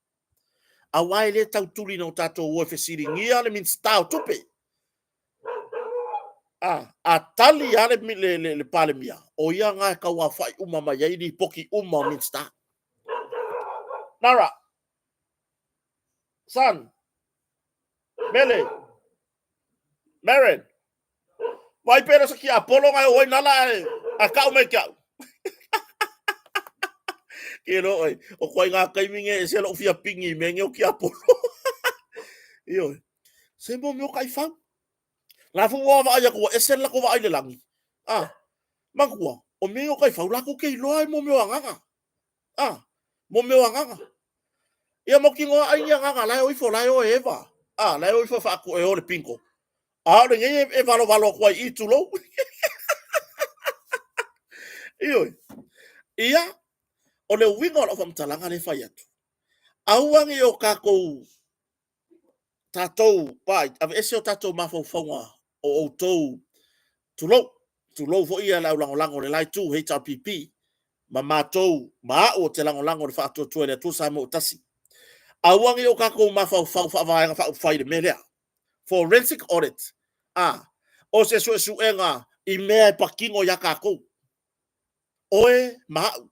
[SPEAKER 1] Aua e le tau tuli na o tatou o e fesiligia le Minisita o Tupe. A, a tali lava le, le, le, le Palemia, o ia na e tauaofai uma mai ai lipoti uma o Minisita. Nara, son, Mele, Maren, Vai pera sa ki Apollo ngai o nala e a kau mai ke au. Ke ro oi, o koe ngā taimi nge e se lo fia pingi me nge o ki Apollo. Io. Se mo meo kai fau. La fu wa va ia ko ese la ko va ai le langi. Ah, makua, o me o kai fau la ko ke iloa e mo meo agaga. Ah, mo meo agaga. Ia mo ki ngoa ai ni agaga la e o ifo la e o e Eva. Ah, la e o ifo fa ko e o le pinko. ʻAʻole nei e walowalo aku ai i tulou. Ioe. Ia, o le uiga o lau faamatalaga lea e fai atu, aua ne i o tatou, tatou, vai, aveese o tatou mafaufauga o outou, tulou, tulou foi ia le au lagolago o le la itu, HRPP, ma matou, ma au ou te lagolago i le Faatuatua i le Atua Samoa ua Tasi. Aua ne i o tatou mafaufau faavaega faaupufai i le mea lea. Forensic audit, a, o se suesuega i mea e patino iā tatou, oe ma au,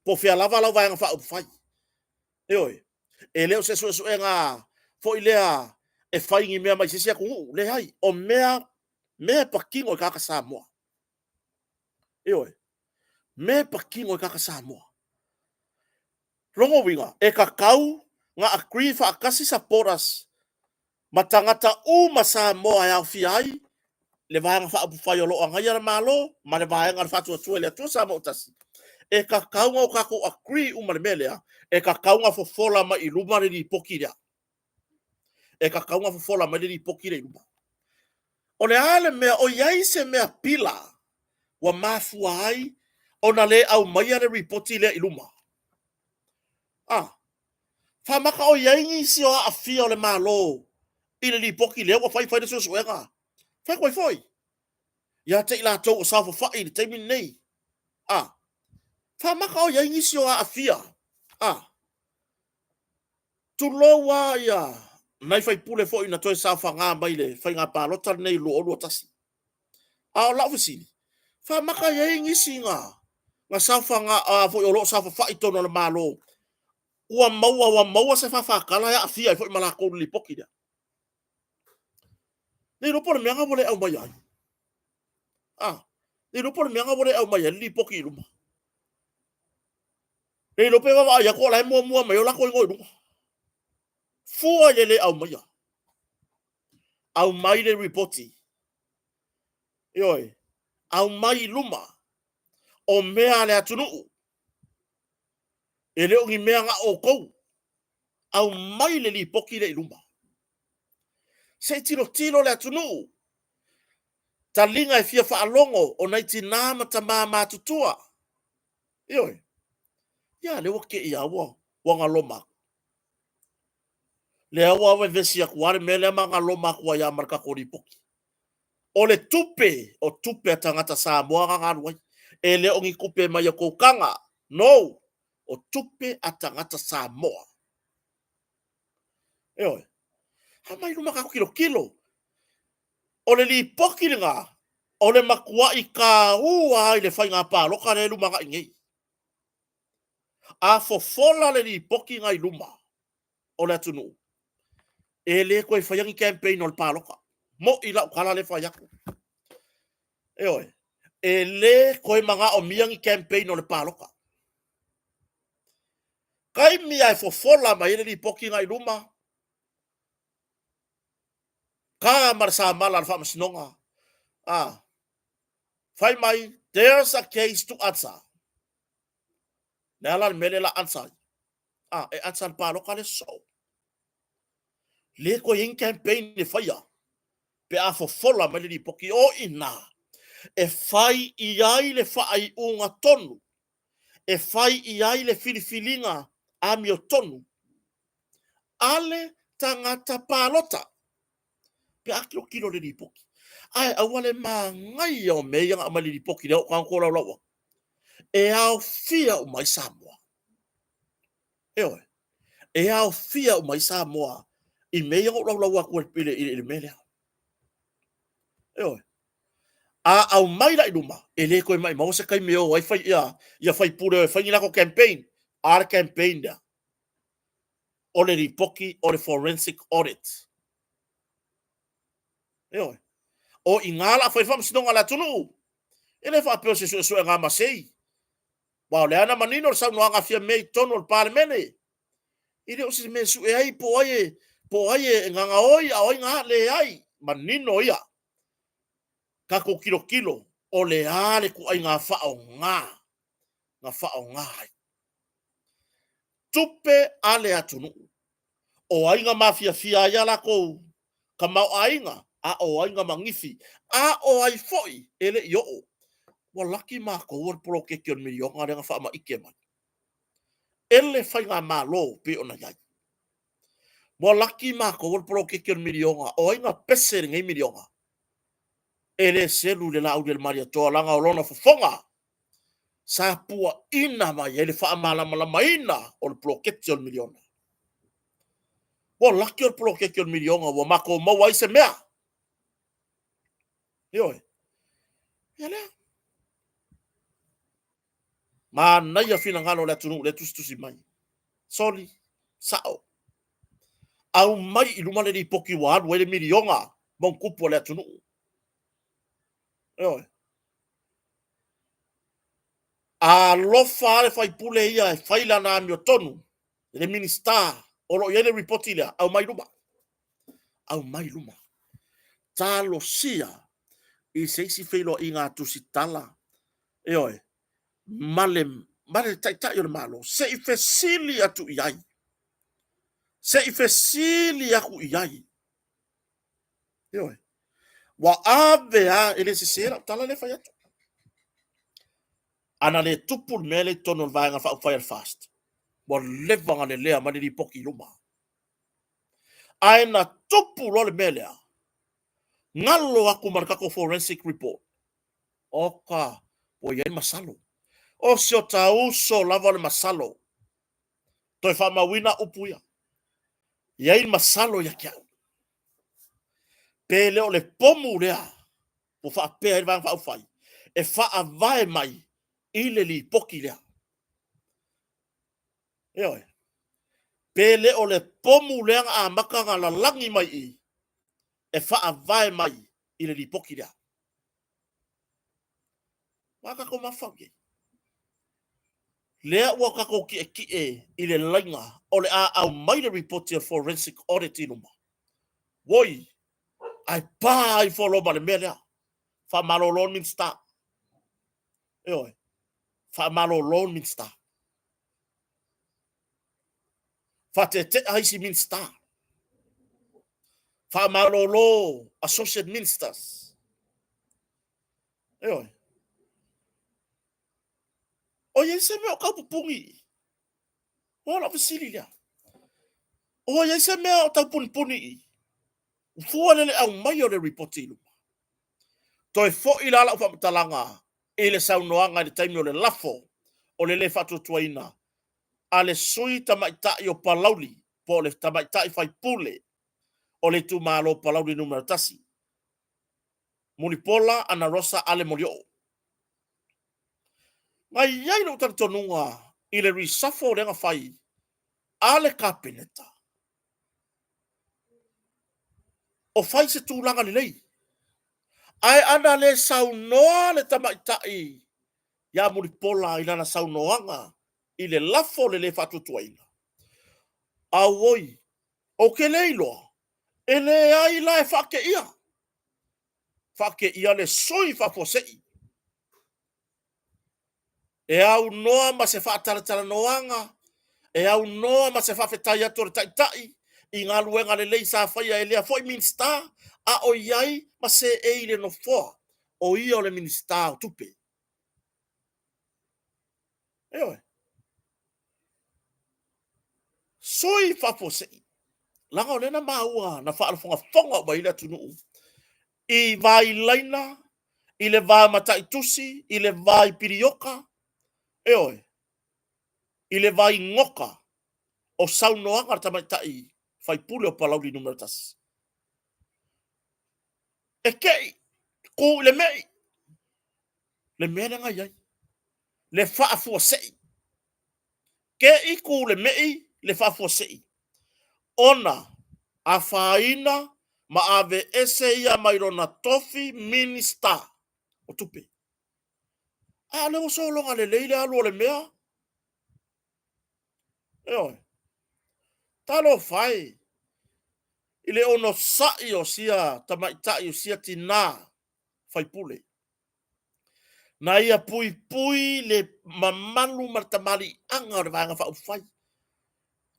[SPEAKER 1] po o fea lava lau Vaega Faaupufai. Ioe, e le o se suesuega foi lea e fai ni mea mai se isi atunuu, leai, o mea, mea e patino i tagata Samoa. Ioe, mea e patino i tagata Samoa. Lona uiga, e tatau na agree faatasi supporters ma tagata uma Samoa e aofia ai le Vaega Faaupufai o lo o agaia le Malo ma le Vaega o le Faatuatua i le Atua Samoa ua Tasi. E tatau na o tatou agree uma i le mea lea, e tatau na fofola mai i luma le lipoti lea. E tatau na fofola mai le lipoti lea i luma. O le a le mea, o i ai se mea pila ua mafua ai ona le aumaia le lipoti lea i luma? A, faamata o i ai nisi o aafia o le Malo i le lipoti lea ua fai fai le suesuega? Fai atu ai foi ia te i latou o saofafai i le taimi lenei. A, Faamaka o i ai nisi o aafia, a. Tulou lava ia nai faipule foi na toe saofaga mai le faiga palota lenei 2021. A o lau fesili, faamaka i ai nisi na na saofaga a foi o lo o saofafai i totonu o le Malo ua maua ua maua se fafatala e aafia ai foi ma latou i le lipoti lea. Le iloa po o le mea lena ua le aumaia ai. A, le iloa po o le mea lena ua le aumaia ai le lipoti i luma. Le iloa pe vaavaai atu o la e muamua mai ai o latou igoa i luga. Fua i le le aumaia. Aumai le lipoti. Ioe, aumai i luma o mea a le atunuu. E le o ni mea na outou. Aumai le lipoti lea i luma. Se i tilotilo le atunuu. Taliga e fia faalogo o nai tina ma tama matutua. Ioe. Ia, lea ua te i lava ua galoma atu. Lea ua vevesi atu lava le mea lea ma galoma atu ai lava ma le tatou lipoti. O le tupe, o tupe a tagata Samoa na alu ai. E le o ni tupe mai a outou taga. No! O tupe a tagata Samoa. Ioe. Aumai i luma tatou tilotilo. O le lipoti lena, o le matuai taua ai le faiga palota lea e lumanai nei. A fofola le lipoti na i luma o le atunuu, e le toe faia ni campaign o le palota. Mo'i lau tala lea e fai atu. Ioe, e le toe manaomia ni campaign o le palota. Taimi lava e fofola mai ai le lipoti na i luma, ta ma le samala a le faamasinoga, a fai mai, there's a case to answer. Le a la le mea lea la answer ai? A, e answer le palota le soo. Le toe i ai ni campaign e faia pe a fofola mai le lipoti o i ina e fai i ai le faaiuga tonu, e fai i ai le filifiliga amiotonu a le tagata palota pe a tilotilo i le lipoti. Ae aua le manaia o mea ia na aumai i le lipoti lea o tago tolaulauina, e aofia uma ai Samoa. Ioe, e aofia uma ai Samoa i mea ia na ou laulau atu i le mea lea. Ioe. A aumai la i luma, e le toe maimau se taimi e o ai fai, ia, ia faipule e fai ni latou campaign. A le campaign lea, o le lipoti o le forensic audit. Ioe. O i ina la fai faamasinoga a le atunuu. E le faapea o se suesuega masei. Aua o lea na manino le saunoaga a Fiame i totonu o le Palemene. E le o se mea e sue ai po o ai e, po o ai e gagaoi a o ai na leai. Manino ia. Tatou tilotilo o le a le ituaiga faaaoga na faaaoga ai. Tupe a le atunuu. O ai na mafiafia ai a latou tamaoaiga, a o ai na manifi, a o ai foi e le i oo. Ua laki matou o le poloketi o le miliona lea na faamaite mai e le faigamalo pei ona i ai. Ua laki matou o le poloketi o le miliona, o ai na pese i lenei miliona? E le selu i le Laauli a le Malietoa, leaga o lona fofoga sa puaina mai ai le faamalamalamaina o le poloketi o le miliona. Ua laki o le poloketi o le miliona ua matou maua ai se mea. Ioe. Ia lea. Manaia finagalo o le atunuu lea tusitusi mai. Soli, sao. Aumai i luma le lipoti ua alu ai le miliona ma ona tupu a le atunuu. Ioe. Alofa lava le faipule ia e fai lana amiotonu, le Minisita o lo o i ai le lipoti lea, aumai luma. Aumai luma. Talosia i se isi feiloaiga a Tusitala, ioe, ma le, ma le Taitai o le Malo, se i fesili atu i ai. Se i fesili atu i ai. Ioe. Ua ave a, e le sese lau tala lea e fai atu. Ana le tupu le mea lea i totonu o le Vaega Faaupufai a le FAST, ua leva ona lelea mai le lipoti i luma. Ae na tupu loa le mea lea, galo atu ma le tatou forensic report. Oka, ua i ai masalo. O si o ta uso lava o le masalo. Toe faamauina upu ia. E i ai le masalo ia te au. Pe le o le pomu lea ua faapea ai le Vaega Faaupufai e faavae mai i le lipoti lea. Ioe. Pe le o le pomu lea na amata ona lalagi mai i i e faavae mai i le lipoti lea. Ua tatou mafaufau i ai. Lea ua tatou tietie i le laina o le a aumai le lipoti a le Forensic Audit i luma. Woi, ae pa ifo loa ma le mea lea. Faamalolo le Minisita. Ioe, faamalolo le Minisita. Faatetea isi Minisita. Faamalolo Associate Ministers. Ioe. O i ai se mea o tau pupuni i i? O lau fesili lea. O i ai se mea o tau punipuni i i? Fua le le aumai o le ripoti i luma. Toe foi la lau faamatalaga i le saunoaga i le taimi o le lafo o le le faatuatuaina a le sui tamaitai o Palauli po o le tamaitai faipule o le itumalo Palauli Nu.1, Mulipola Anarosa Ale Molioo. Na i ai lou talitonuga i le reshuffle lea na fai a le Kapeneta, o fai se tulaga lelei. Ae ana le saunoa le tamaitai ia Mulipola i lana saunoaga i le lafo o le le faatuatuaina, auoi, ou te le iloa, e leai la e faateia, faateia le sui faafuasei e aunoa ma se faatalatalanoaga, e aunoa ma se faafetai atu a le Taitai i galuega lelei sa faia e lea foi Minisita, a o i ai ma seei i le Nofoa, o ia o le Minisita o Tupe. Ioe. Sui faafuasei, leaga o lea na maua, na faafogafoga uma i ai le atunuu i vailaina, i le va mataitusi, i le va i pilioka, ioe, i le vai goka o saunoaga a le tamaitai faipule o Palauli Nu.1. E tei, tu i le mei, le mea lea na i ai, le faafuasei. Te i tu le mei, le faafuasei, ona afaina ma aveese ia mai lona tofi Minisita o Tupe. A o lea ua sologa lelei le alu o le mea. Ioe. Talofa e i le onosai o sia tamaitai o sia tinā faipule. Na ia puipui le mamalu ma le tamaliiaga o le Vaega Faaupufai.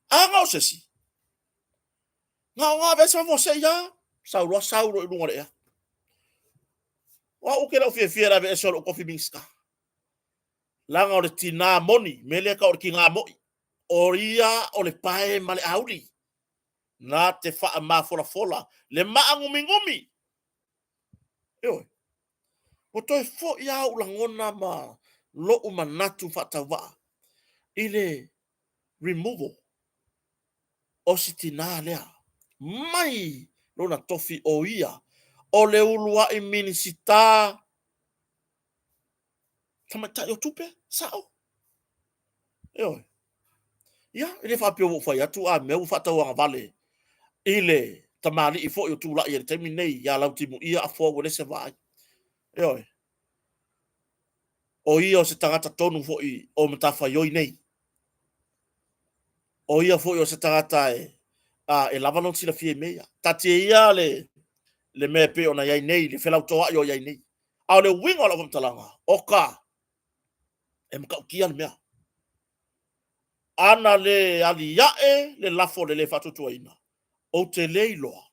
[SPEAKER 1] A na o se isi, na ona aveese faafuasei lava, sau loa sau loa i luga o le ea. O au ou te le o fiafia i le aveese o lou tofi Minisita. Leaga o le tinā moni, mea lea e tau o le tinā moi, o ia o le pae ma le auli na te faamafolafola le maaguminumi. Ioe. Ua toe foi lava ou lagona ma lou manatu faatauvaa i le removal o si tinā lea mai lona tofi o ia o le uluai Minisita tamaitai o tupe, sao? Ioe. Ia, e le faapea ua ou fai atu a mea ua faatauagavale i le tamalii foi o tulai i le taimi nei ia Lautimuia Afoa Uelese Vaai. Ioe. O ia o se tagata tonu foi o matafaioi nei. O ia foi o se tagata e, a, e lava lona silafia i mea ia. Taatia ia le, le mea e pei ona i ai nei, le felautoa'i o i ai nei. A o le uiga o lau faamatalaga, o ka, e matautia le mea. Ana le alia'e le lafo o le le faatuatuaina, ou te le iloa,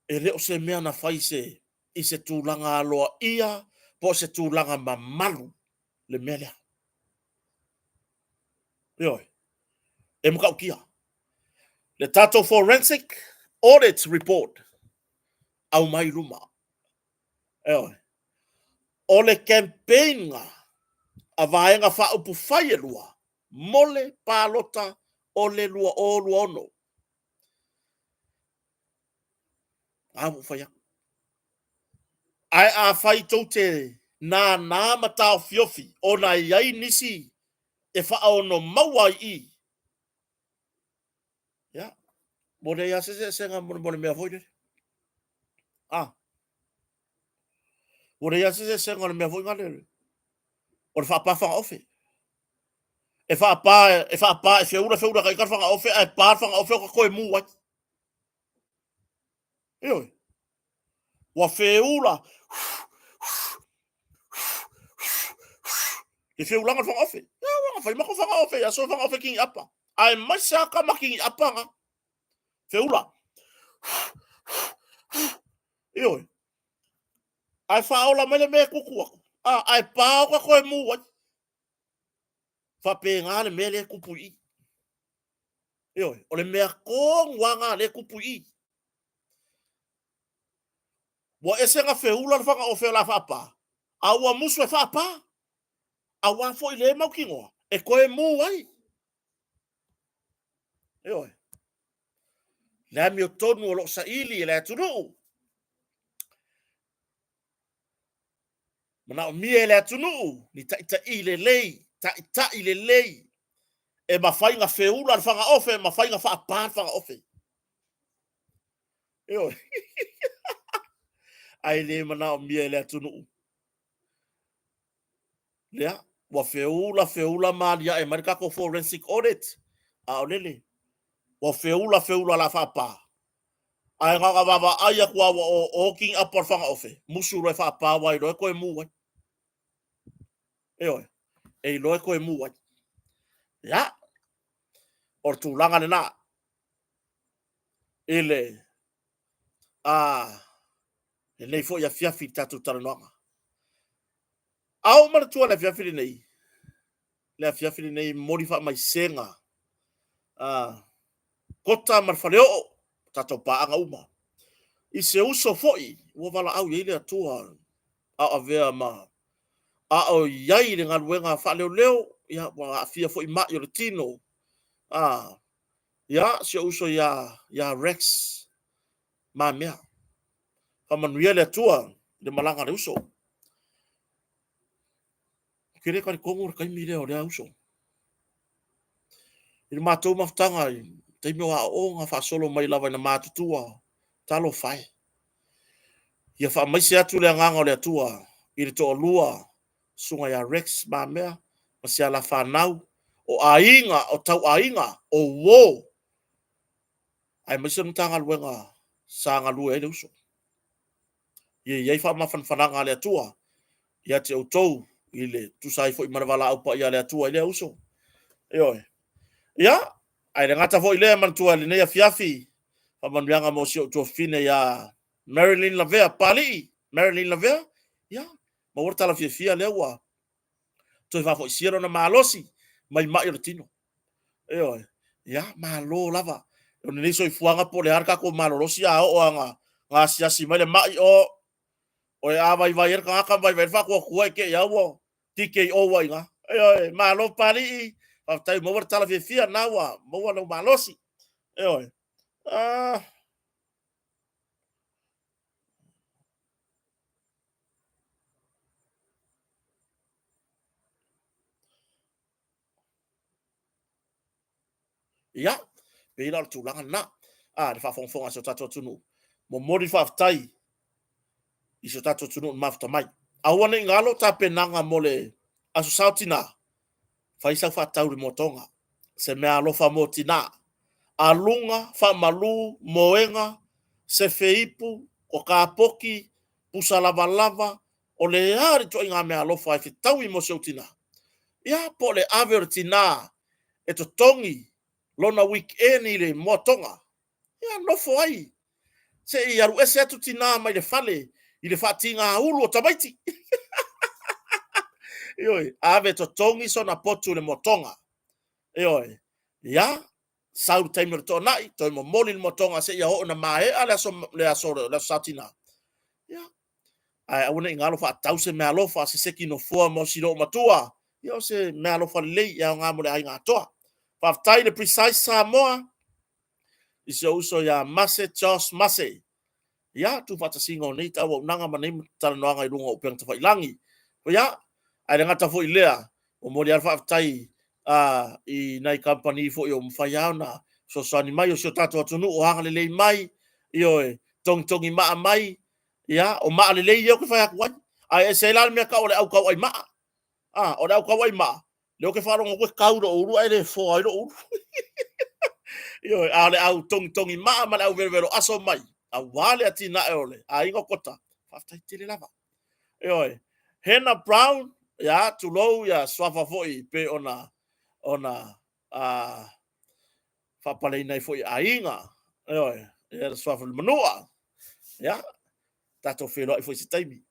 [SPEAKER 1] e le o se mea na fai se, i se tulaga aloaia po o se tulaga mamalu le mea lea. Ioe, e matautia. Le tatou forensic audit report, aumai i luma. Ioe. O le campaign a Vaega Faaupufai e lua mo le palota o le 2026. A ua ou fai atu. Ae afai tou te nānā ma taofiofi ona e i ai nisi e faaono maua ai i i, ia, ua leai lava se eseesega mo le mea foi lele. A, ua leai lava se eseesega o le mea foi lele o le faapa fagaofe. E faapa, e faapa, e feula feula ka ita le fagaofe, ae pa le fagaofe o ka toe mu ai. Ioe. Ua feula le feulaga o le fagaofe. Ia, ua na fai matou fagaofe i aso fagaofe kini apa. Aemaise lava tama kini apa na. Feula. Ioe. Ae faaola mai le mea e tutu atu. A, ae pa o ka toe mu ai. Faapena le mea lea e tupu i i. Ioe, o le mea tonu lava lena lea e tupu i i. Ua ese na feula le fagaofe o le a faapa, a ua musu e faapa, aua foi le mautinoa e toe mu ai. Ioe. Le amiotonu o lo o saili e le atunuu. Manaomia e le atunuu ni taitai lelei, taitai lelei e mafai na feula le fagaofe, e mafai na faapa le fagaofe. Ioe. Ae le manaomia e le atunuu. Lea, ua feula feula ma aliae mai le tatou forensic audit, a o lele, ua feula feula la faapa. Ae na ona vaavaai atu lava ua o kini apa o le fagaofe, musu loa e faapa aua e iloa e toe mu ai. Ioe, e iloa e toe mu ai. Ia, o le tulaga lena i le a lenei foi afiafi i le tatou talanoaga. A ou manatua le afiafi lenei, le afiafi lenei momoli faamaisega a Kota ma le Faleoo, tatou paaga uma, i se uso foi ua valaau i ai le Atua a o avea ma a o i ai i le galuega faaleoleo, ia, ua aafia foi i mai o le tino. A, ia, si ou uso ia, ia Rex Mamea. Faamanuia le Atua i le malaga a le uso. Ou te le talitonu o le taimi lea o lea uso. I le matou mafutaga i taimi o aoaoga faasolo mai lava ina matutua, talofa e. Ia faamaise atu le agaga o le Atua i le toalua, susuga ia Rex Mamea ma si ala fanau, o aiga, o tauaiga, o uo, aemaise le Matagaluega sa galue ai le uso. Ia i ai faamafanafanaga a le Atua ia te outou i le tusa ai foi ma le valaau paia a le Atua i lea uso. Ioe. Ia, ae le gata foi lea, manatua i lenei afiafi, faamanuiaga mo si ou tuafafine ia Marilyn Lavea, Palii, Marilyn Lavea, ia, maua le tala fiafia lea ua toe faafoisia lona malosi mai mai o le tino. Ioe. Ia, malo lava. O lenei soifuaga po o le a le tatou malolosi, a oo lava ina asiasi mai le mai, o, oe a vaivai ai le tagata ma vaivai ai le faatuatua e te i lava ua TKO ai i ina. Ioe, malo Papalii, faafetai ua maua le tala fiafia, lena ua maua lou malosi. Ioe. Ah. Ia, pei la o le tulaga lena. A, le faafogafoga a si o tatou atunuu, momoli le faafetai i si o tatou atunuu na mafuta mai. Aua ne i galo tapenaga mo le Aso Sa o Tina, fai sau faatau i le moatoga, se meaalofa mo tina, aluga, faamalu, moega, sefe ipu, kokapoki, pusa lavalava, o le a le ituaiga meaalofa e fetaui mo si ou tina? Ia, po o le ave o le tina e totogi lona weekend i le moatoga, ia nofo ai se i alu ese atu tina mai le fale i le faatigaulu o tamaiti. Ioe, ave totogi sona potu i le moatoga. Ioe, ia, sau le taimi o le toanai, toe momoli le moatoga seia oo ina maea le aso, le aso, le aso Sa Tina. Ia, Ae aua ne i galo faatau se meaalofa a se seki nofoa mo si loomatua. Ia o se meaalofa lelei e aoga mo le aiga atoa. Faafetai i le Precise Samoa i si ou uso ia Mase Charles Mase. Ia, tuufaatasiga o nei auaunaga ma nei talanoaga i luga o upega tafailagi. Ia, ae le gata foi i lea, momoli lava le faafetai i nai kamupani foi o mafai lava ona fesoasoani mai o si o tatou atunuu o agalelei mai, ioe, togitogi maa mai, ia, o maa lelei ia ou te fai atu ai. Ae ese ai la le mea e tau o le au tauai maa. A, o le au tauai maa, lea ou te faalogo atu e tau i lou ulu ae le foa ai lou ulu. Ioe, a o le au togitogi maa ma le au velovelo aso mai, aua le atinae o le aiga o Kota, faafetai tele lava. Ioe, Hannah Brown, ia, tulou ia suafa foi pei ona ona a faapaleina ai foi aiga. Ioe, ia le suafa o le Manua. Ia, tatou feiloai foi se taimi.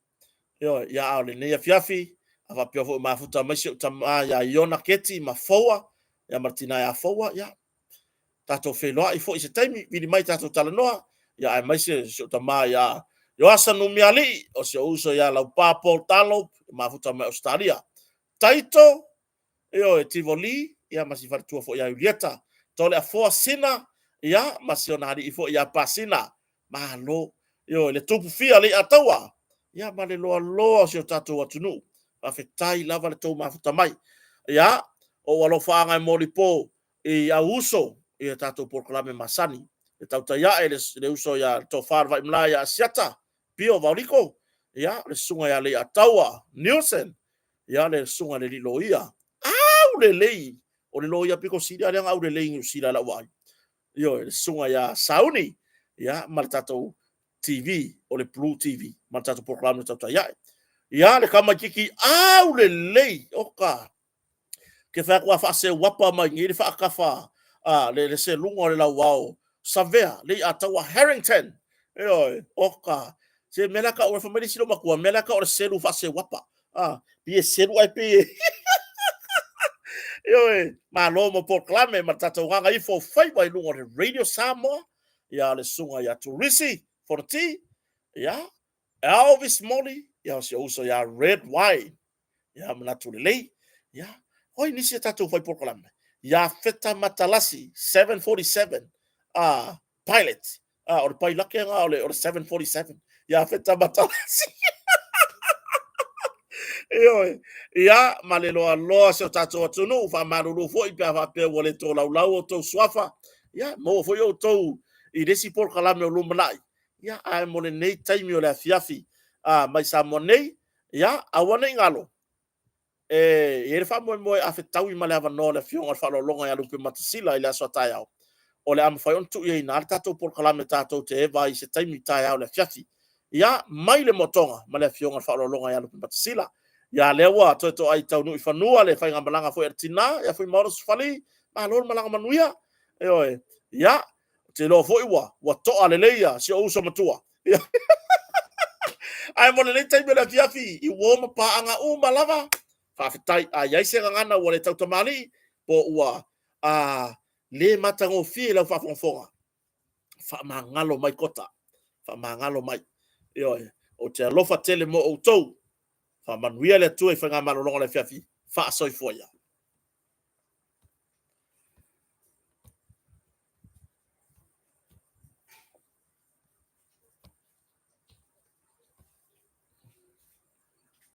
[SPEAKER 1] Ioe, ia a o lenei afiafi, a faapea foi mafuta mai si ou tama ia Iona Keti ma Foua, ia ma le tina ia Foua, ia tatou feiloai foi se taimi, vili mai tatou talanoa, ia aemaise si ou tama ia Ioasa Numialii, o si ou uso ia Laupa Paul Talo, mafuta mai Ausetalia. Taito, ioe, Tivoli, ia ma si faletua foi ia Iulieta. Toleafoa Sina, ia ma si ona alii foi ia Pasina. Malo, ioe, le tupu fia le Ataua, ia ma le loaloa o si o tatou atunuu. Faafetai lava le tou mafuta mai. Ia, o ou alofaaga e molipo i au uso i a tatou polokalame masani. E tautai ae le uso ia Tofa le Vaimala ia Asiata, Pio Vaoliko, ia, le susuga ia Leiataua Nielsen, ia le susuga i le alii loia. Aulelei! O le loia pito sili lava lea ona aulelei i Niu Sila i lau vaai. Ioe, le susuga ia Sauni, ia, ma le tatou TV, o le Blue TV, ma le tatou polokalame tautai ae. Ia, le tamaitiiti aulelei, oka! Ke fai atu a faaseuapa mai nei le faatafa a le seluga o le lauao Savea Leiataua Harrington. Ioe, oka. Se mea la tau, fai mai le isi loomatua, mea la tau o le selu faaseuapa. Ah, pei e selu ae pei e Ioe, malo mo polokalame ma le tatou gagaifo o faiva i luga o le Radio Samoa. Ia, le susuga ia Turisi Fonoti, ia, Elvis Moli, ia, o si ou uso ia Red Wine. Ia, manatu lelei. Ia, oi nisi a tatou fai polokalame. Ia Feta Matalasi, 747, pilot. O le pailake nga o le 747. Ia Feta Matalasi. Ioe. Ia, ma le loaloa si o tatou atunuu, faamalulu foi pe a faapea ua le tolaulau outou suafa. Ia, maua foi outou i le isi polokalame o lumanai. Ia, ae mo lenei taimi o le afiafi mai Samoa nei, ia, aua ne i galo, e i ai le faamoemoe a fetaui ma le avanoa o le Afioga i le Faaaloaloga ia Lupematasila i le aso a taeao, o le a mafai ona tuu i ai i ina le tatou polokalame tatou te eva ai i se taimi taeao i le afiafi. Ia, mai le motoga ma le Afioga i le Faaaloaloga ia Lupematasila. Ia, lea ua toe toai taunuu i fanua le faigamalaga foi a le tina, ia Fuimaono Sefali, malo le malaga manuia. Ioe, ia, ou te iloa foi ua toa lelei ia si ou uso matua. Ae mo lenei taimi o le afiafi i uo ma paaga uma lava, faafetai. A i ai se gagana ua le tautamalii po ua le matagofie i lau faafogafoga, faamagalo mai Kota, faamagalo mai. Ioe, ou te alofa tele mo outou. Faamanuia le Atua i faigamalologa o le afiafi. Faasoifua ia.